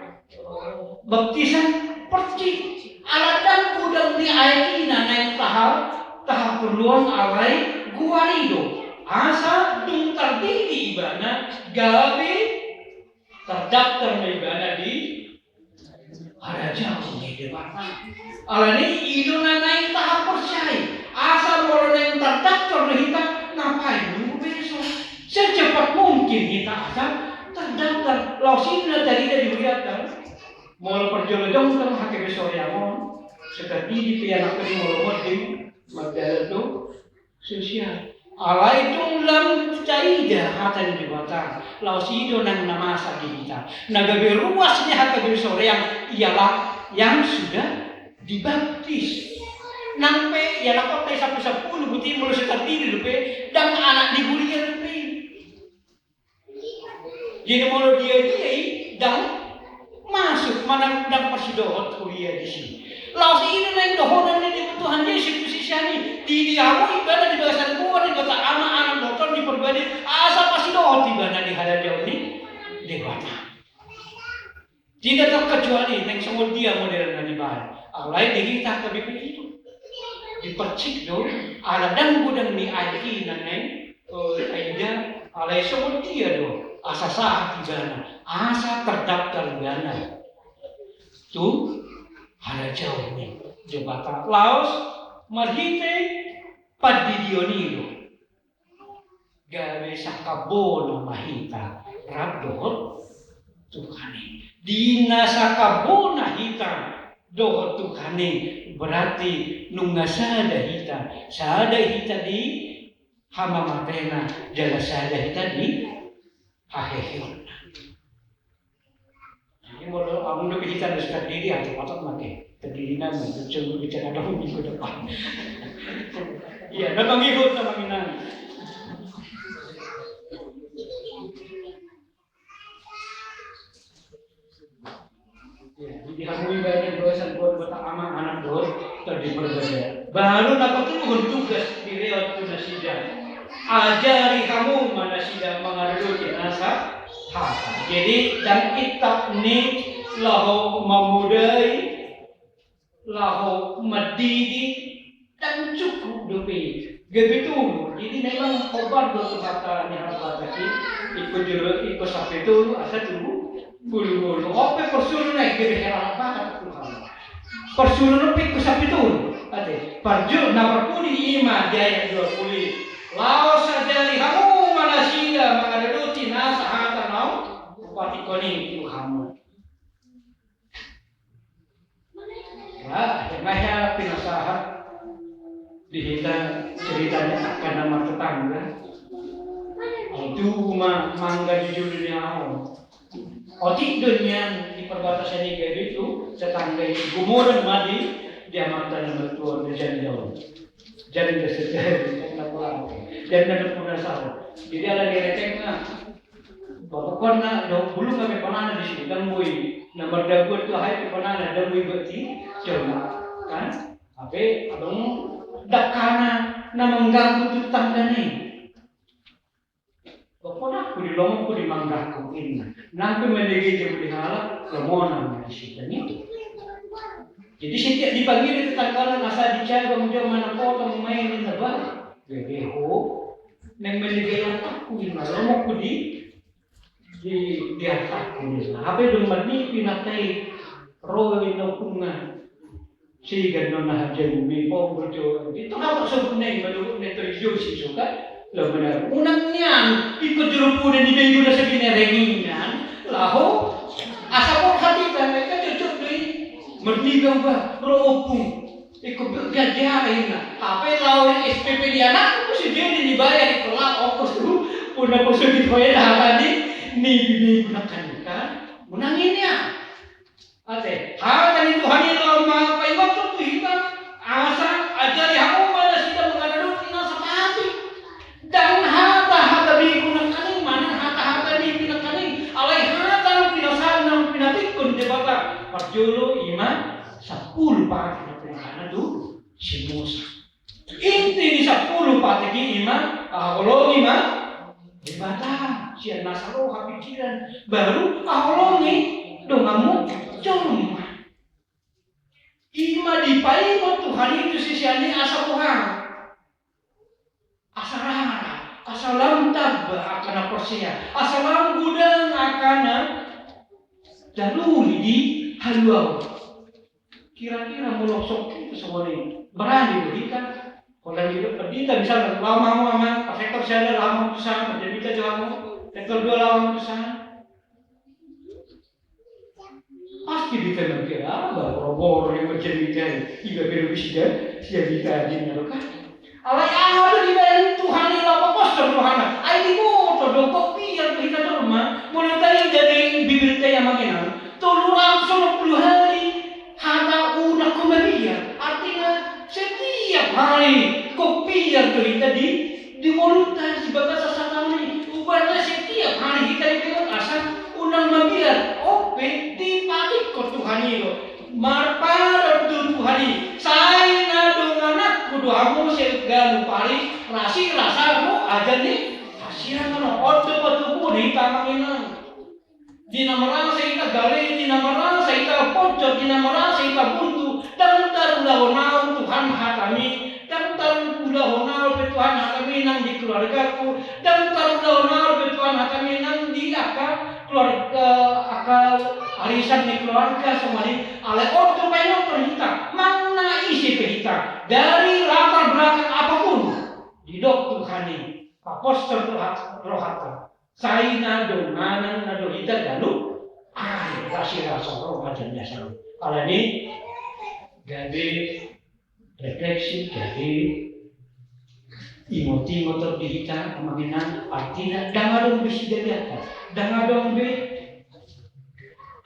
baptisan percik. Ala ndang godang ni aek i na naeng taha, tahaporluhon, alai goar i do. Asa dung tardidi ibana, gabe tardaftar ma ibana di harajaon ni Debata. Alani i do na naeng tahaporseai. Asa molo naeng tardaftar do hita, ngapain nunggu besok? Secepat mungkin hita asa tardaftar. Laos i do na tarida di hurianta. Molo parjolo jongjong H K B Soriamon, Seperti di pianak di molo monding, mardalan do sosial. Alai tung lam taida hata ni Debata, laos i do nang na masa di hita. Na gabe ruas ni hata gabe soreang ialah yang sudah dibaptis. Nang pe ia na kota sampulu sampulu buti molo so tardidi dope, ndang anak ni huria dope. Jadi molo dia dia i ndang masuk, manang ndang pasidohot huria disi. Laos i do naeng dohonon ni Tuhan Jesus tu sisian i, di dia hamu ibana di bagasan goar ni Debata Ama, Anak dohot Tondi Parbadia, asa pasidohot ibana di harajaon ni Debata. Tidak terkecuali naeng songon dia model na nibaen. Alai di hita H K B P I do dipercik do, ala ndang godang ni aek i na naeng, eh, taida, alai songon dia do asa sahat ibana, asa terdaftar ibana tu harajaon ni Debata. Laos marhite pandidion i do gabe sangkap bona ma hita rap dohot Tuhan i. Di na sangkap bona hita dohot Tuhan i, berarti nunga sada hita, sada hita di hamamatena, jala sada hita di haheheonna. Jadi molo amun dope hita na so tardidi, atau patut make tardidi nama, coba bicara dong minggu depan. Iya, na mangihut, na manginang. Iya, di hamu ibana di bagasan goar ni Debata Ama, Anak dohot Tondi Parbadia. Baru na patuluhon tugas dilehon tu nasida. Ajari hamu ma nasida mangaradoti nasa hata. Jadi ndang intap ni laho mamodai, laho mandidi, ndang cukup dope. Gabe tolu. Jadi memang hobar do tu hata ni halak Batak i, ingkon jolo, ingkon sampe tolu asa tubu bulungulu. On pe parjolo na i gabe hera halak Batak tu hami. Parjolo na pe ingkon sampe tolu. Ate, parjolo na parpudi i ma di ayat dua pulu i. Laos ajari hamu ma nasida mangaradoti nasa hata naung hupatikkon i tu hamu. Nah, akhirna hea pinasahat di hita ceritana angka na martetangga. Tubu ma mangga di jolo ni ahu. Otik do nian di perbatasan i gabe tu tetangga i, gumodang ma di, di amanta na martua on, di janda on. Janda sejati, janda pulang. Janda na pinasahat. Jadi ala ni rekenna, pokokna do bulung na pe panana di situ, ndang boi na mardaguan tu aha i pe panana, ndang boi berarti jolma, kan? Hape adong dangkana na mangganggu tu tanggana i. Pokokna aku di lomo ku di mangganggu inna. Nang pe mendege jam di halak, lomona ma di situ ni. Jadi setiap dipanggil tetanggana nasa dijaga menjadi mana kota memain inna baru. Jadi ho, nang mendege yang aku inna lomo ku di di, di atas ni. Hape dung marnipi na tai ro i na punga. Sigan non na hajaru mi pom berjo. Itu apa sebutnya i menurut neto ijo si suka. Lo benar. Unang nian ikut juru puna ni bego na sabina renginan. Laho asa pom hati kan mereka cocok doi. Marnipi ba ro opung. Iko be gajar inna. Hape laho S P P di anakku, si jadi dibayar iko laho ongkos tu. Puna poso di poe dah tadi. Ni bini gunakan kan. Menang ini ya. Ate, hata ni Tuhan i laho mapaingot tu hita. Asa ajari hamu ma nasida mangaradoti nasa pati. Ndang hata-hata begu nangkaning, manang hata-hata ni nangkaning. Alai hata na pinasahat na pinatikkon Debata. Parjolo i ma sampulu patik na pinasahana tu si Musa. Inti ni sampulu patik i ma, haholongi ma Debata sian nasa roha pikiran. Baru haholongi donganmu jolma. I ma dipaingot Tuhan i tu sisean i asa boha. Asa rara, asa lam tamba angka na porsea, asa lam godang angka na taruli di haluaon. Kira-kira molo songon i, berani do hita? Holan di pendeta misalna, laho ma hamu amang, Pak Sektor sada laho ma hamu tu sana, pendeta jo hamu, Sektor dua laho ma hamu tu sana. Pasti Di tengah kira, ah, boro-boro yang macam itu, iba belum bisa, siap kita di neraka. Alai aha do dibaen Tuhan i laho paposhon rohana? Ai diboto do, gok biar do hita jolma. Molo taida di Bibelta i, amang inang, tolu ratus onom pulu hali hata unang ho mabiar. Artina setiap hari gok biar do hita di, di ngolunta di bagasan sataon i. Umbahen setiap hari hita dibaen asa unang mabiar. On pe dipatikkon Tuhan i do. Marpadan do Tuhan i, sai na dongananku do hamu siganup ari, rasirasa ro aja ni hasirangan on. On do patoguon hita, amang inang. Di na marasa hita gale, di na marasa hita ponjot, di na marasa hita buntu, ndang tarulahon ahu Tuhan hatami, ndang tarulahon ahu pe Tuhan hatami nang di keluargaku, ndang tarulahon ahu pe Tuhan hatami nang di angka keluarga, angka arisan di keluarga, songon i. Alai on do paingothon hita, manang na ise pe hita, dari latar belakang apapun, didok Tuhan i, paposhon roha-, rohanta, sai na donganan na do hita ganup ari, rasirasa ro aja ni hasirangan. Alani i gabe refleksi, gabe ingot-ingot di hita, amang inang, artina ndang adong be sidalianta, ndang adong be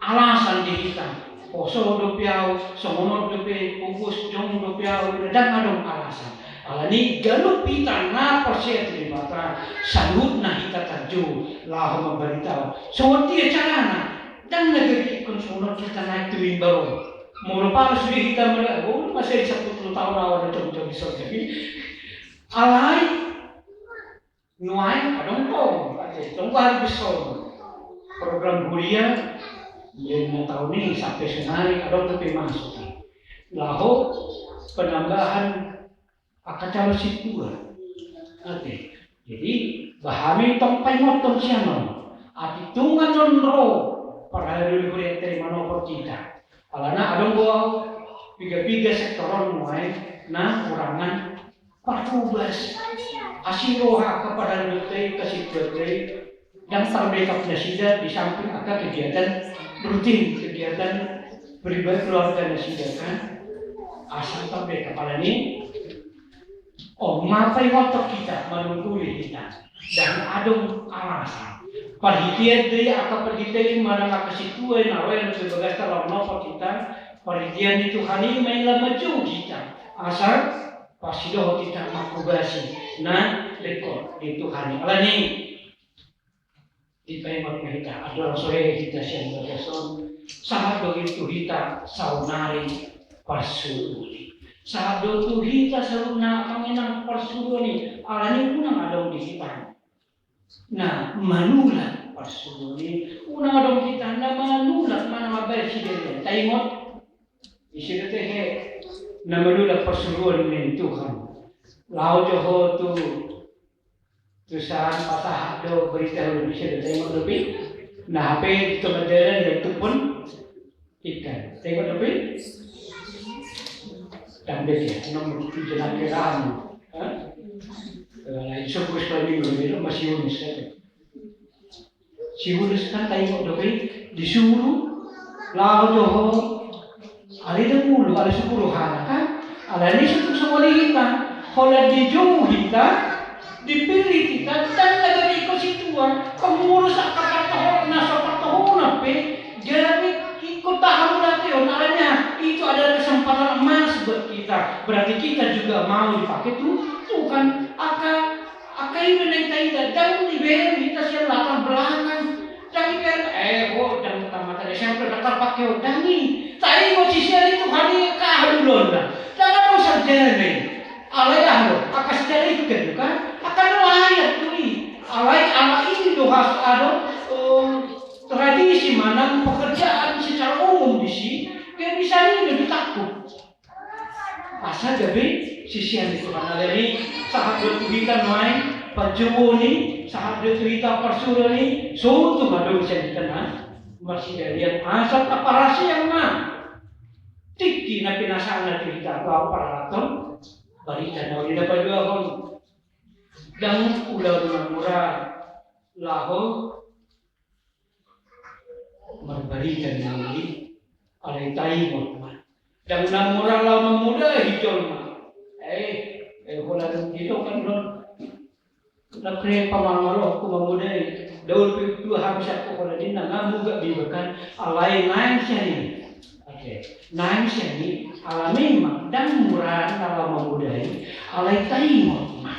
alasan di hita. Poso dope ahu, songon on dope, pogos, jongjong dope ahu, ndang adong alasan. Alani i ganup hita na porsea tu Debata, saluhutna hita tarjou laho mambaritahon. Songon dia carana? Ndang na gabe ingkon songon on hita naek tu mimbar on. Molo pala sude hita mada, oh, masih sampulu taon ahu na jongjong di son. Alai nuaeng adong tong, ate, tong baru dison. Program huria, mulai na taon i sampe sonari adong dope masuk. Laho penambahan angka calon sintua. Ate. Jadi, ba hami tong paingothon sian on. Atik tung annon ro parhalado ni huria i manopot hita. Alana adong do piga-piga sektor on nuaeng na hurangan parhobas. Asi roha angka parhaladonta i, angka sintuanta i, ndang tarbackup nasida di samping angka kegiatan rutin, kegiatan pribadi keluarga nasida kan. Asa tarbackup. Alani i, on ma paingothon hita, manungguli hita. Ndang adong alasan. Parhitean do i angka pandita i manang angka sintua i na ro i di bagasta laho manopot hita. Parhitean ni Tuhan i ma i laho manjou hita. Asa parsidohot hita manghobasi na ringkot ni Tuhan i. Alani i, dipaingot ma hita, andorang so hehe hita sian bagas on, sahat do i tu hita saonari parsuruon i. Sahat do tu hita saluhutna, amang inang, parsuruon i. Alani i unang adong di hita na manulak parsuruon i, unang adong di hita na manulak manang mambaen sidalian. Taingot, ise do tehe na manulak parsuruon ni Tuhan? Laho jo ho tu Tusan pasahat do berita ulu, bisa do taingot dope. Na hape di tonga jalan, ia tupun ikan. Taingot dope? Tambah ya, nomor tujuh lagi ram. Hah? Eh, lain suku sekali minggu, masih unik sekali. Si Yunus kan taingot dope, disuru laho jo ho. Alai ndang olo, alai suku rohana kan. Alai ni suku songon i hita, holan dijou hita, dipillit hita, ndang na gabe ingkon sintua. Pengurus angka partohonan, na so partohonan pe gabe ingkon tahamulatehon. Alai na, itu adalah kesempatan emas buat kita. Berarti kita juga mau dipakai tu Tuhan. Angka Angka i do na hita ida, ndang dibaen hita sian latar belakang. Ndang dibaen, eh, ho, ndang tamatan S M P, ndang tarpake ho, ndang i. Taingot sisean ni Tuhan i, angka aha do ulaonna? Ndang adong sarjana i. Alai aha do? Angka sarjana i tu kan, kan? Angka nelayan do i. Alai ala i do harus adong, eh, tradisi manang pekerjaan secara umum disi, gabe bisa i do ditangkup. Asa gabe sisean ni Tuhan. Alani i, sahat do tu hita nuaeng panjouon i, sahat do tu hita parsuruon i, so tung adong sian hita na marsidalian, asa taparasehon ma tingki na pinasahatna tu hita laho parhalaton barita na uli na paduahon. Ndang ulaon na mura laho marbarita na uli. Alai taingot ma. Ndang na mura laho mamodai jolma. Eh, eh, holan didok kan do. Ndang pe pamalmalohonku mamodai. Daol pe dua hami sian ho holan i, nunga muga be ibakan. Alai naeng sian i. Oke. Naeng sian i, ala memang ndang mura na laho mamodai. Alai taingot ma.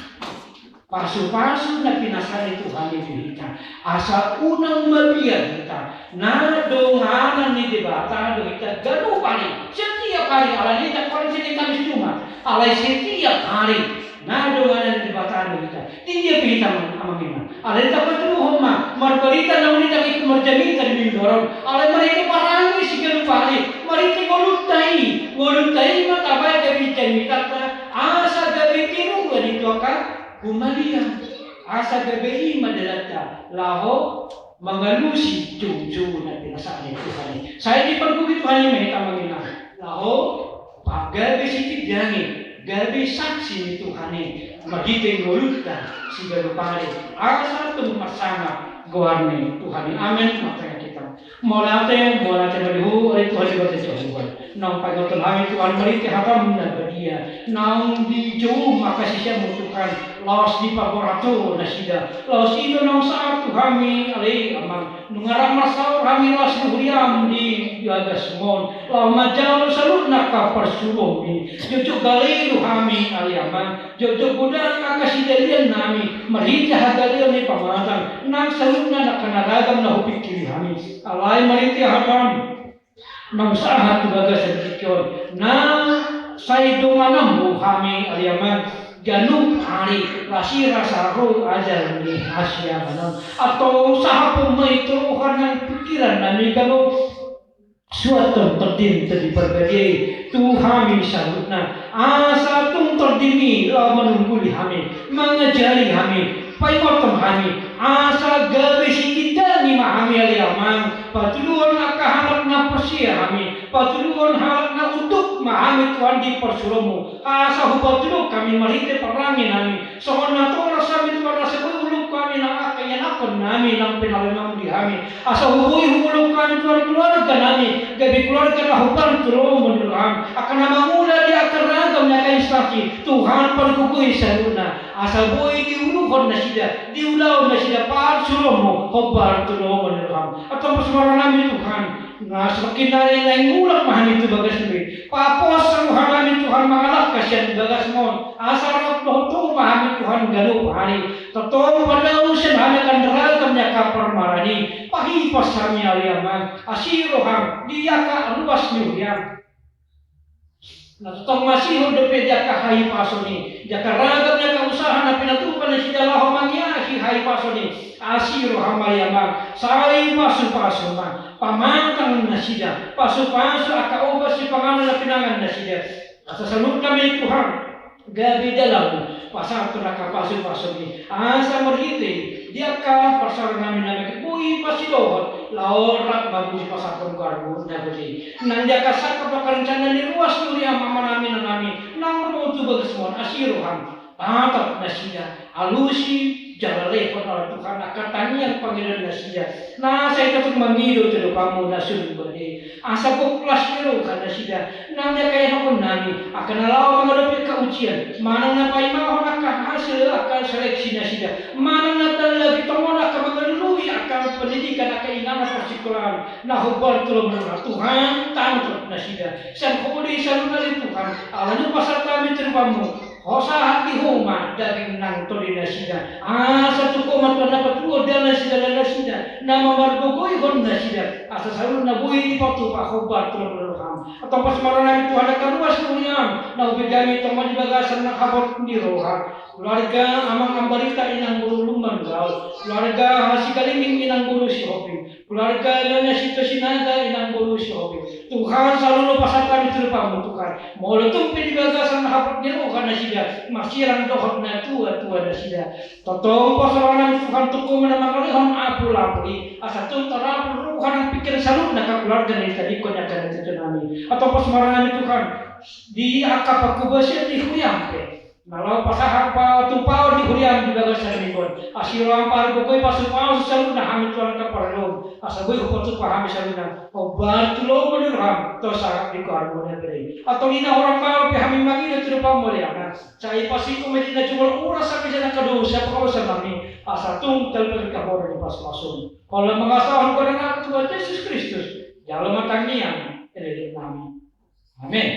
Pasupasu na pinasahat ni Tuhan i tu hita, asa unang mabiar hita. Na donganan ni Debata do hita ganup ari, setiap hari, alai hita kolan sini Kamis Jumat, alai setiap hari. Na donganan ni Debata do hita. Di dia pe hita, amang inang. Alai hita patuduhon ma, marbarita na uli, ndang ikut marjamita di minggu on. Alai marhite parange siganup ari, marhite ngolunta i, ngolunta i ma tabaen gabe jamitanta, asa gabe tiruan i tu angka humaliang, asa gabe i ma dalanta laho mangalusi joujou na pinasahat ni Tuhan i. Sai dipargogoi Tuhan i ma hita, amang inang, laho gabe sitindangi, gabe saksi ni Tuhan i marhite ngolunta siganup ari, asa tung marsangap goar ni Tuhan i. Amen. Martangiang hita. Mauliate, mauliate ma di Ho, ale Tuhan, di bagasan Tuhan. Naung paingothon hami Tuhan marhite hataM na badia. Naung dijou ma angka siseanMu Tuhan, laos dipaboa Ho nasida. Laos i do naung sahat tu hami, ale Amang. Nunga rap marsaor hami laos di huriaM di bagasMon. Laho manjalo saluhutna angka parsuruonMi. Jotjot gale do hami, ale Amang. Jotjot godang angka sidaliannami, marhite hagaleon ni pamatang, nang saluhutna angka na ragam na hupingkiri hami. Alai marhite hataM, naung sahat tu bagasan tingki on, na sai dongananMu hami, ale Amang, ganup ari, las i rasa ro ajal ni hasiangan on. Antong sahaphon ma i tu roha nang pingkirannami ganup. Suanhon TondiM, Tondi Parbadia i, tu hami saluhutna, asa tung TondiM i laho manungguli hami, mangajari hami, paingothon hami, asa gabe sitindangi ma hami, ale Amang, patuduhon angka halak na porsea hami, patuduhon halak na unduk ma hami Tuhan di parsuruonMu, asa hupatuduhon hami marhite parangenami, songon natoras hami Tuhan, asa boi huolop hami nang angka ianakhonnami nang pinaremam di hami. Asa huboi huolop hami Tuhan keluarganami, gabe keluarga na hombar tu lomo ni rohaM. Angka na mangula di angka ragam ni angka instansi, Tuhan pargogoi saluhutna. Asa boi diuluhon nasida, diulahon nasida parsuruonMu, hombar tu lomo ni rohaM. Antong pos ma rohanami Tuhan, na semakin nari naeng mulak ma hami tu bagasMu i. Papos rohanami Tuhan mangalangka sian bagasMon. Asa rap dohot Ho ma hami Tuhan ganup ari. Tongtong padaosi hami angka na ragam ni angka parmaraan i, pahipas hami ale Amang, asi rohaM di angka ruas ni huriaM. Na tongtong masihol dope di angka hahipason i, di angka ragam ni angka usaha na pinatupa nasida laho mangiahi hahipason i, asi rohaM ale Amang, sai pasupasu ma pamatang nasida, pasupasu angka obat sipanganon na pinangan nasida. Asa saluhutna ma i Tuhan gabe dalanMu, pasahathon angka pasupasu i. Asa marhite i, di angka parsaorannami na mangiboi pasidohot, laho rap mamuji pasahathon goarMu na boti. Nang di angka sangkap angka rencana ni ruas ni huria amanami, inanami, naung ro tu bagasMon, asi rohaM, tatap nasida, alusi jala lehon ale Tuhan angka tangiang pangidoan nasida. Na sai tongtong mangido tu adopanMu na sun bani. Asa gok las ni roha nasida, nang di angka ianakhonnami, angka na laho mangadopi angka ujian, manang na paimahon angka hasil angka seleksi nasida, manang na lagi tongon angka mangalului angka pendidikan angka inganan parsikolaan, na hombar tu lomo ni rohaM Tuhan, tangkap nasida. Sian Ho do i saluhutna ale Tuhan, ala nunga pasahat hami tu adopanMu. Ho sahat di Ho ma daging nang tondi nasida. Asa tu Ho ma Tuhan na patuduhon dame nasida, dame nasida, na mamargogoihon nasida. Asa saluhutna boi dipatupa hombar tu lomo ni rohaM. Antong pos ma rohanami Tuhan angka ruas ni huriaM, na hubege hami tongtong di bagasan na habot ni roha. Keluarga Amang Ambarita, Inang Boru Lumban Gaol. Keluarga Hasigaliming, Inang Boru Sihombing. Keluarga Nyonya Sito Sinaga, Inang Boru Sihombing. Tuhan, saluhutna pasahat hami tu adopanMu Tuhan. Molo tung pe di bagasan habot ni roha nasida, marsirang dohot na tuatua nasida. Tongtong pos rohanami Tuhan tu Ho ma na mangalehon apulapul i. Asa tung tarapul roha nang pingkiran saluhutna angka keluarga na ditadingkon ni angka na tuatua nami. Antong pos ma rohanami Tuhan. Di angka panghobasion ni huriaM pe. Na laho pasahat patupaon ni huriaM di bagasan minggu on. Asi rohaM pagogo i pasupasu saluhutna hami tu angka parlom. Asa boi hupatupa hami saluhutna. Hombar tu lomo ni rohaM, asa di goarMu na pele. Antong inna hurang malo pe hami mangido tu adopanMu, Debata. Sai pasingkop ma di na jumolo uras hami sian angka dosa pangalaosion nami. Asa tung tarlumobi hami di pasupasu. Holan mangasahon goar ni Tuhan Jesus Kristus. Jalo ma tangiang, elekelek nami. Amen.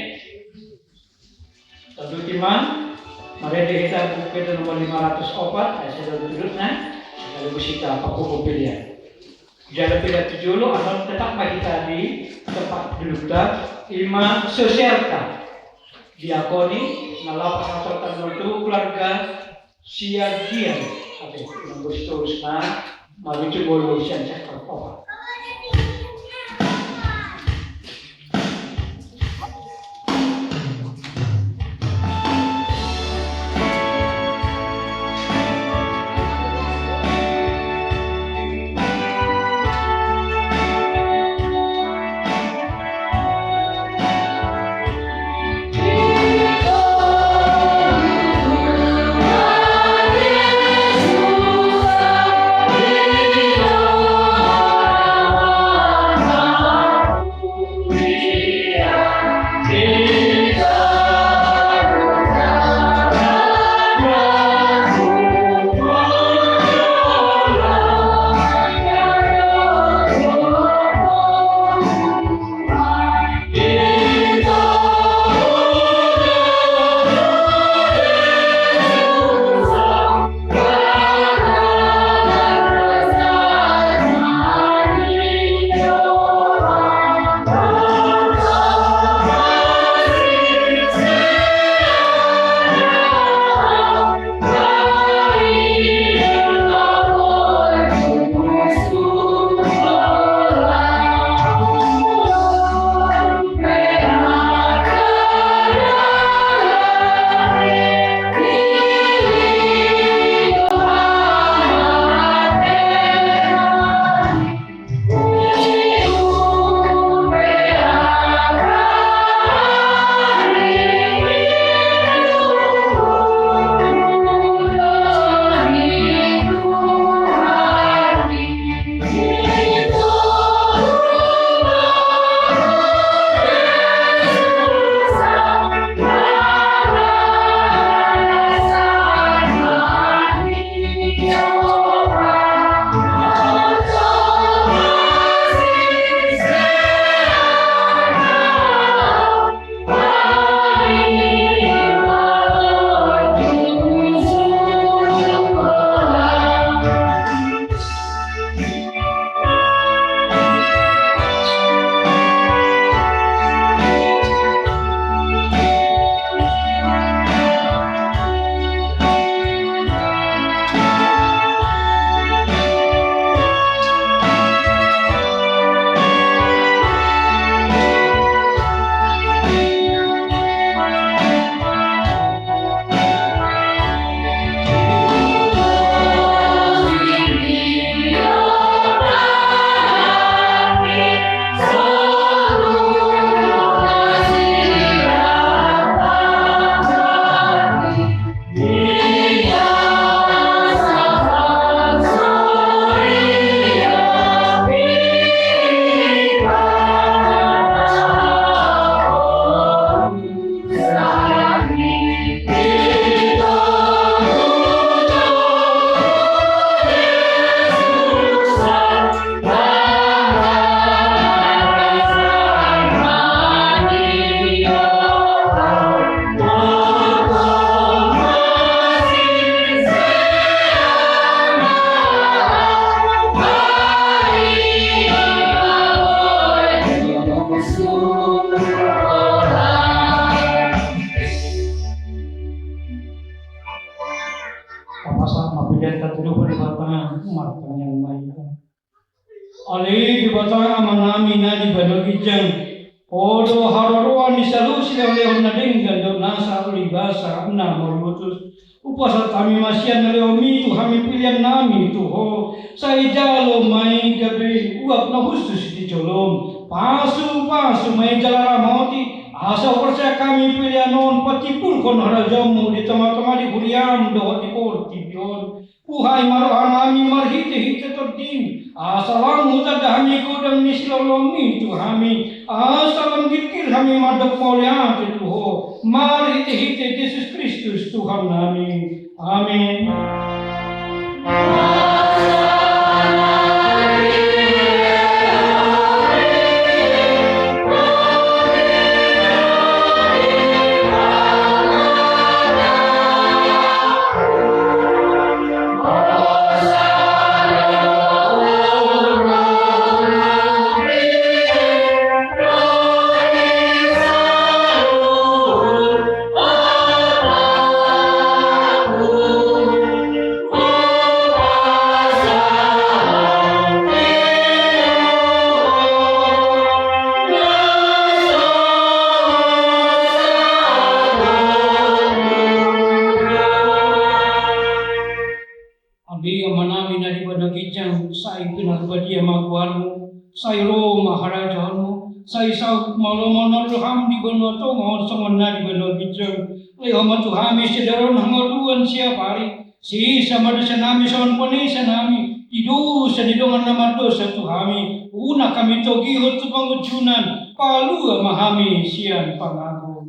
Tolu timan, marende hita buku Petro nomor lima ratus opat, ayat sada tu dua, nah, lalu sita pakuku pilihan. Jadi pilihan tujuh lo, annon tetap ma hita di tempat dudukta, ima sosialta. Diakoni, na laho pasahathon tu keluarga, Siagian, oke, nunggu seterusna, malucu bolu sian sektor opat. Pasahat ma pelean ta tu Debata, martangiang ma hita. Ale Debata Amanami na di banua ginjang, Ho do haroroan ni saluhut silehonlehon na denggan dohot nasa ulibasa na mauliutus. Hupasahat hami ma sian na lehonMi tu hami pelean nami tu Ho. Sai jalo ma i gabe uap na hushus di joloM. Pasupasu ma i jala ramoti Asa huparsea hami pelean on patimbulhon harajaonmu di tongatonga ni huriam dohot di portibi on. Buhai ma rohanami marhitehite Tondim, asa lam hutanda hami godang ni silolomi tu hami, asa lam girgir hami mandok mauliate tu Ho, marhitehite Jesus Kristus Tuhannami. Amen. Ale Amanami na di banua ginjang, sai pinarbadia ma goarmu, sai ro ma harajaonmu, sai saut ma lomo ni roham di banua tonga on songon na di banua ginjang. Lehon ma tu hami sadari on hangoluan siapari, sesa ma dosanami songon panesanami di dosa ni dongan na mardosa tu hami, unang hami togihon tu pangunjunan, palua ma hami sian pangago.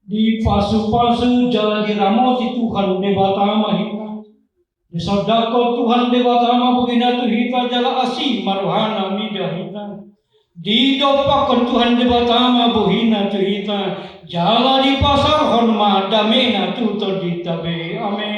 Dipasupasu jala diramoti Tuhan Debata ma hita. Disondangkon Tuhan Debata ma bohina tu hita jala asi ma rohana mida hita. Didompakkon Tuhan Debata ma bohina tu hita, jala dipasaorhon ma damena tu tondinta be. Amen.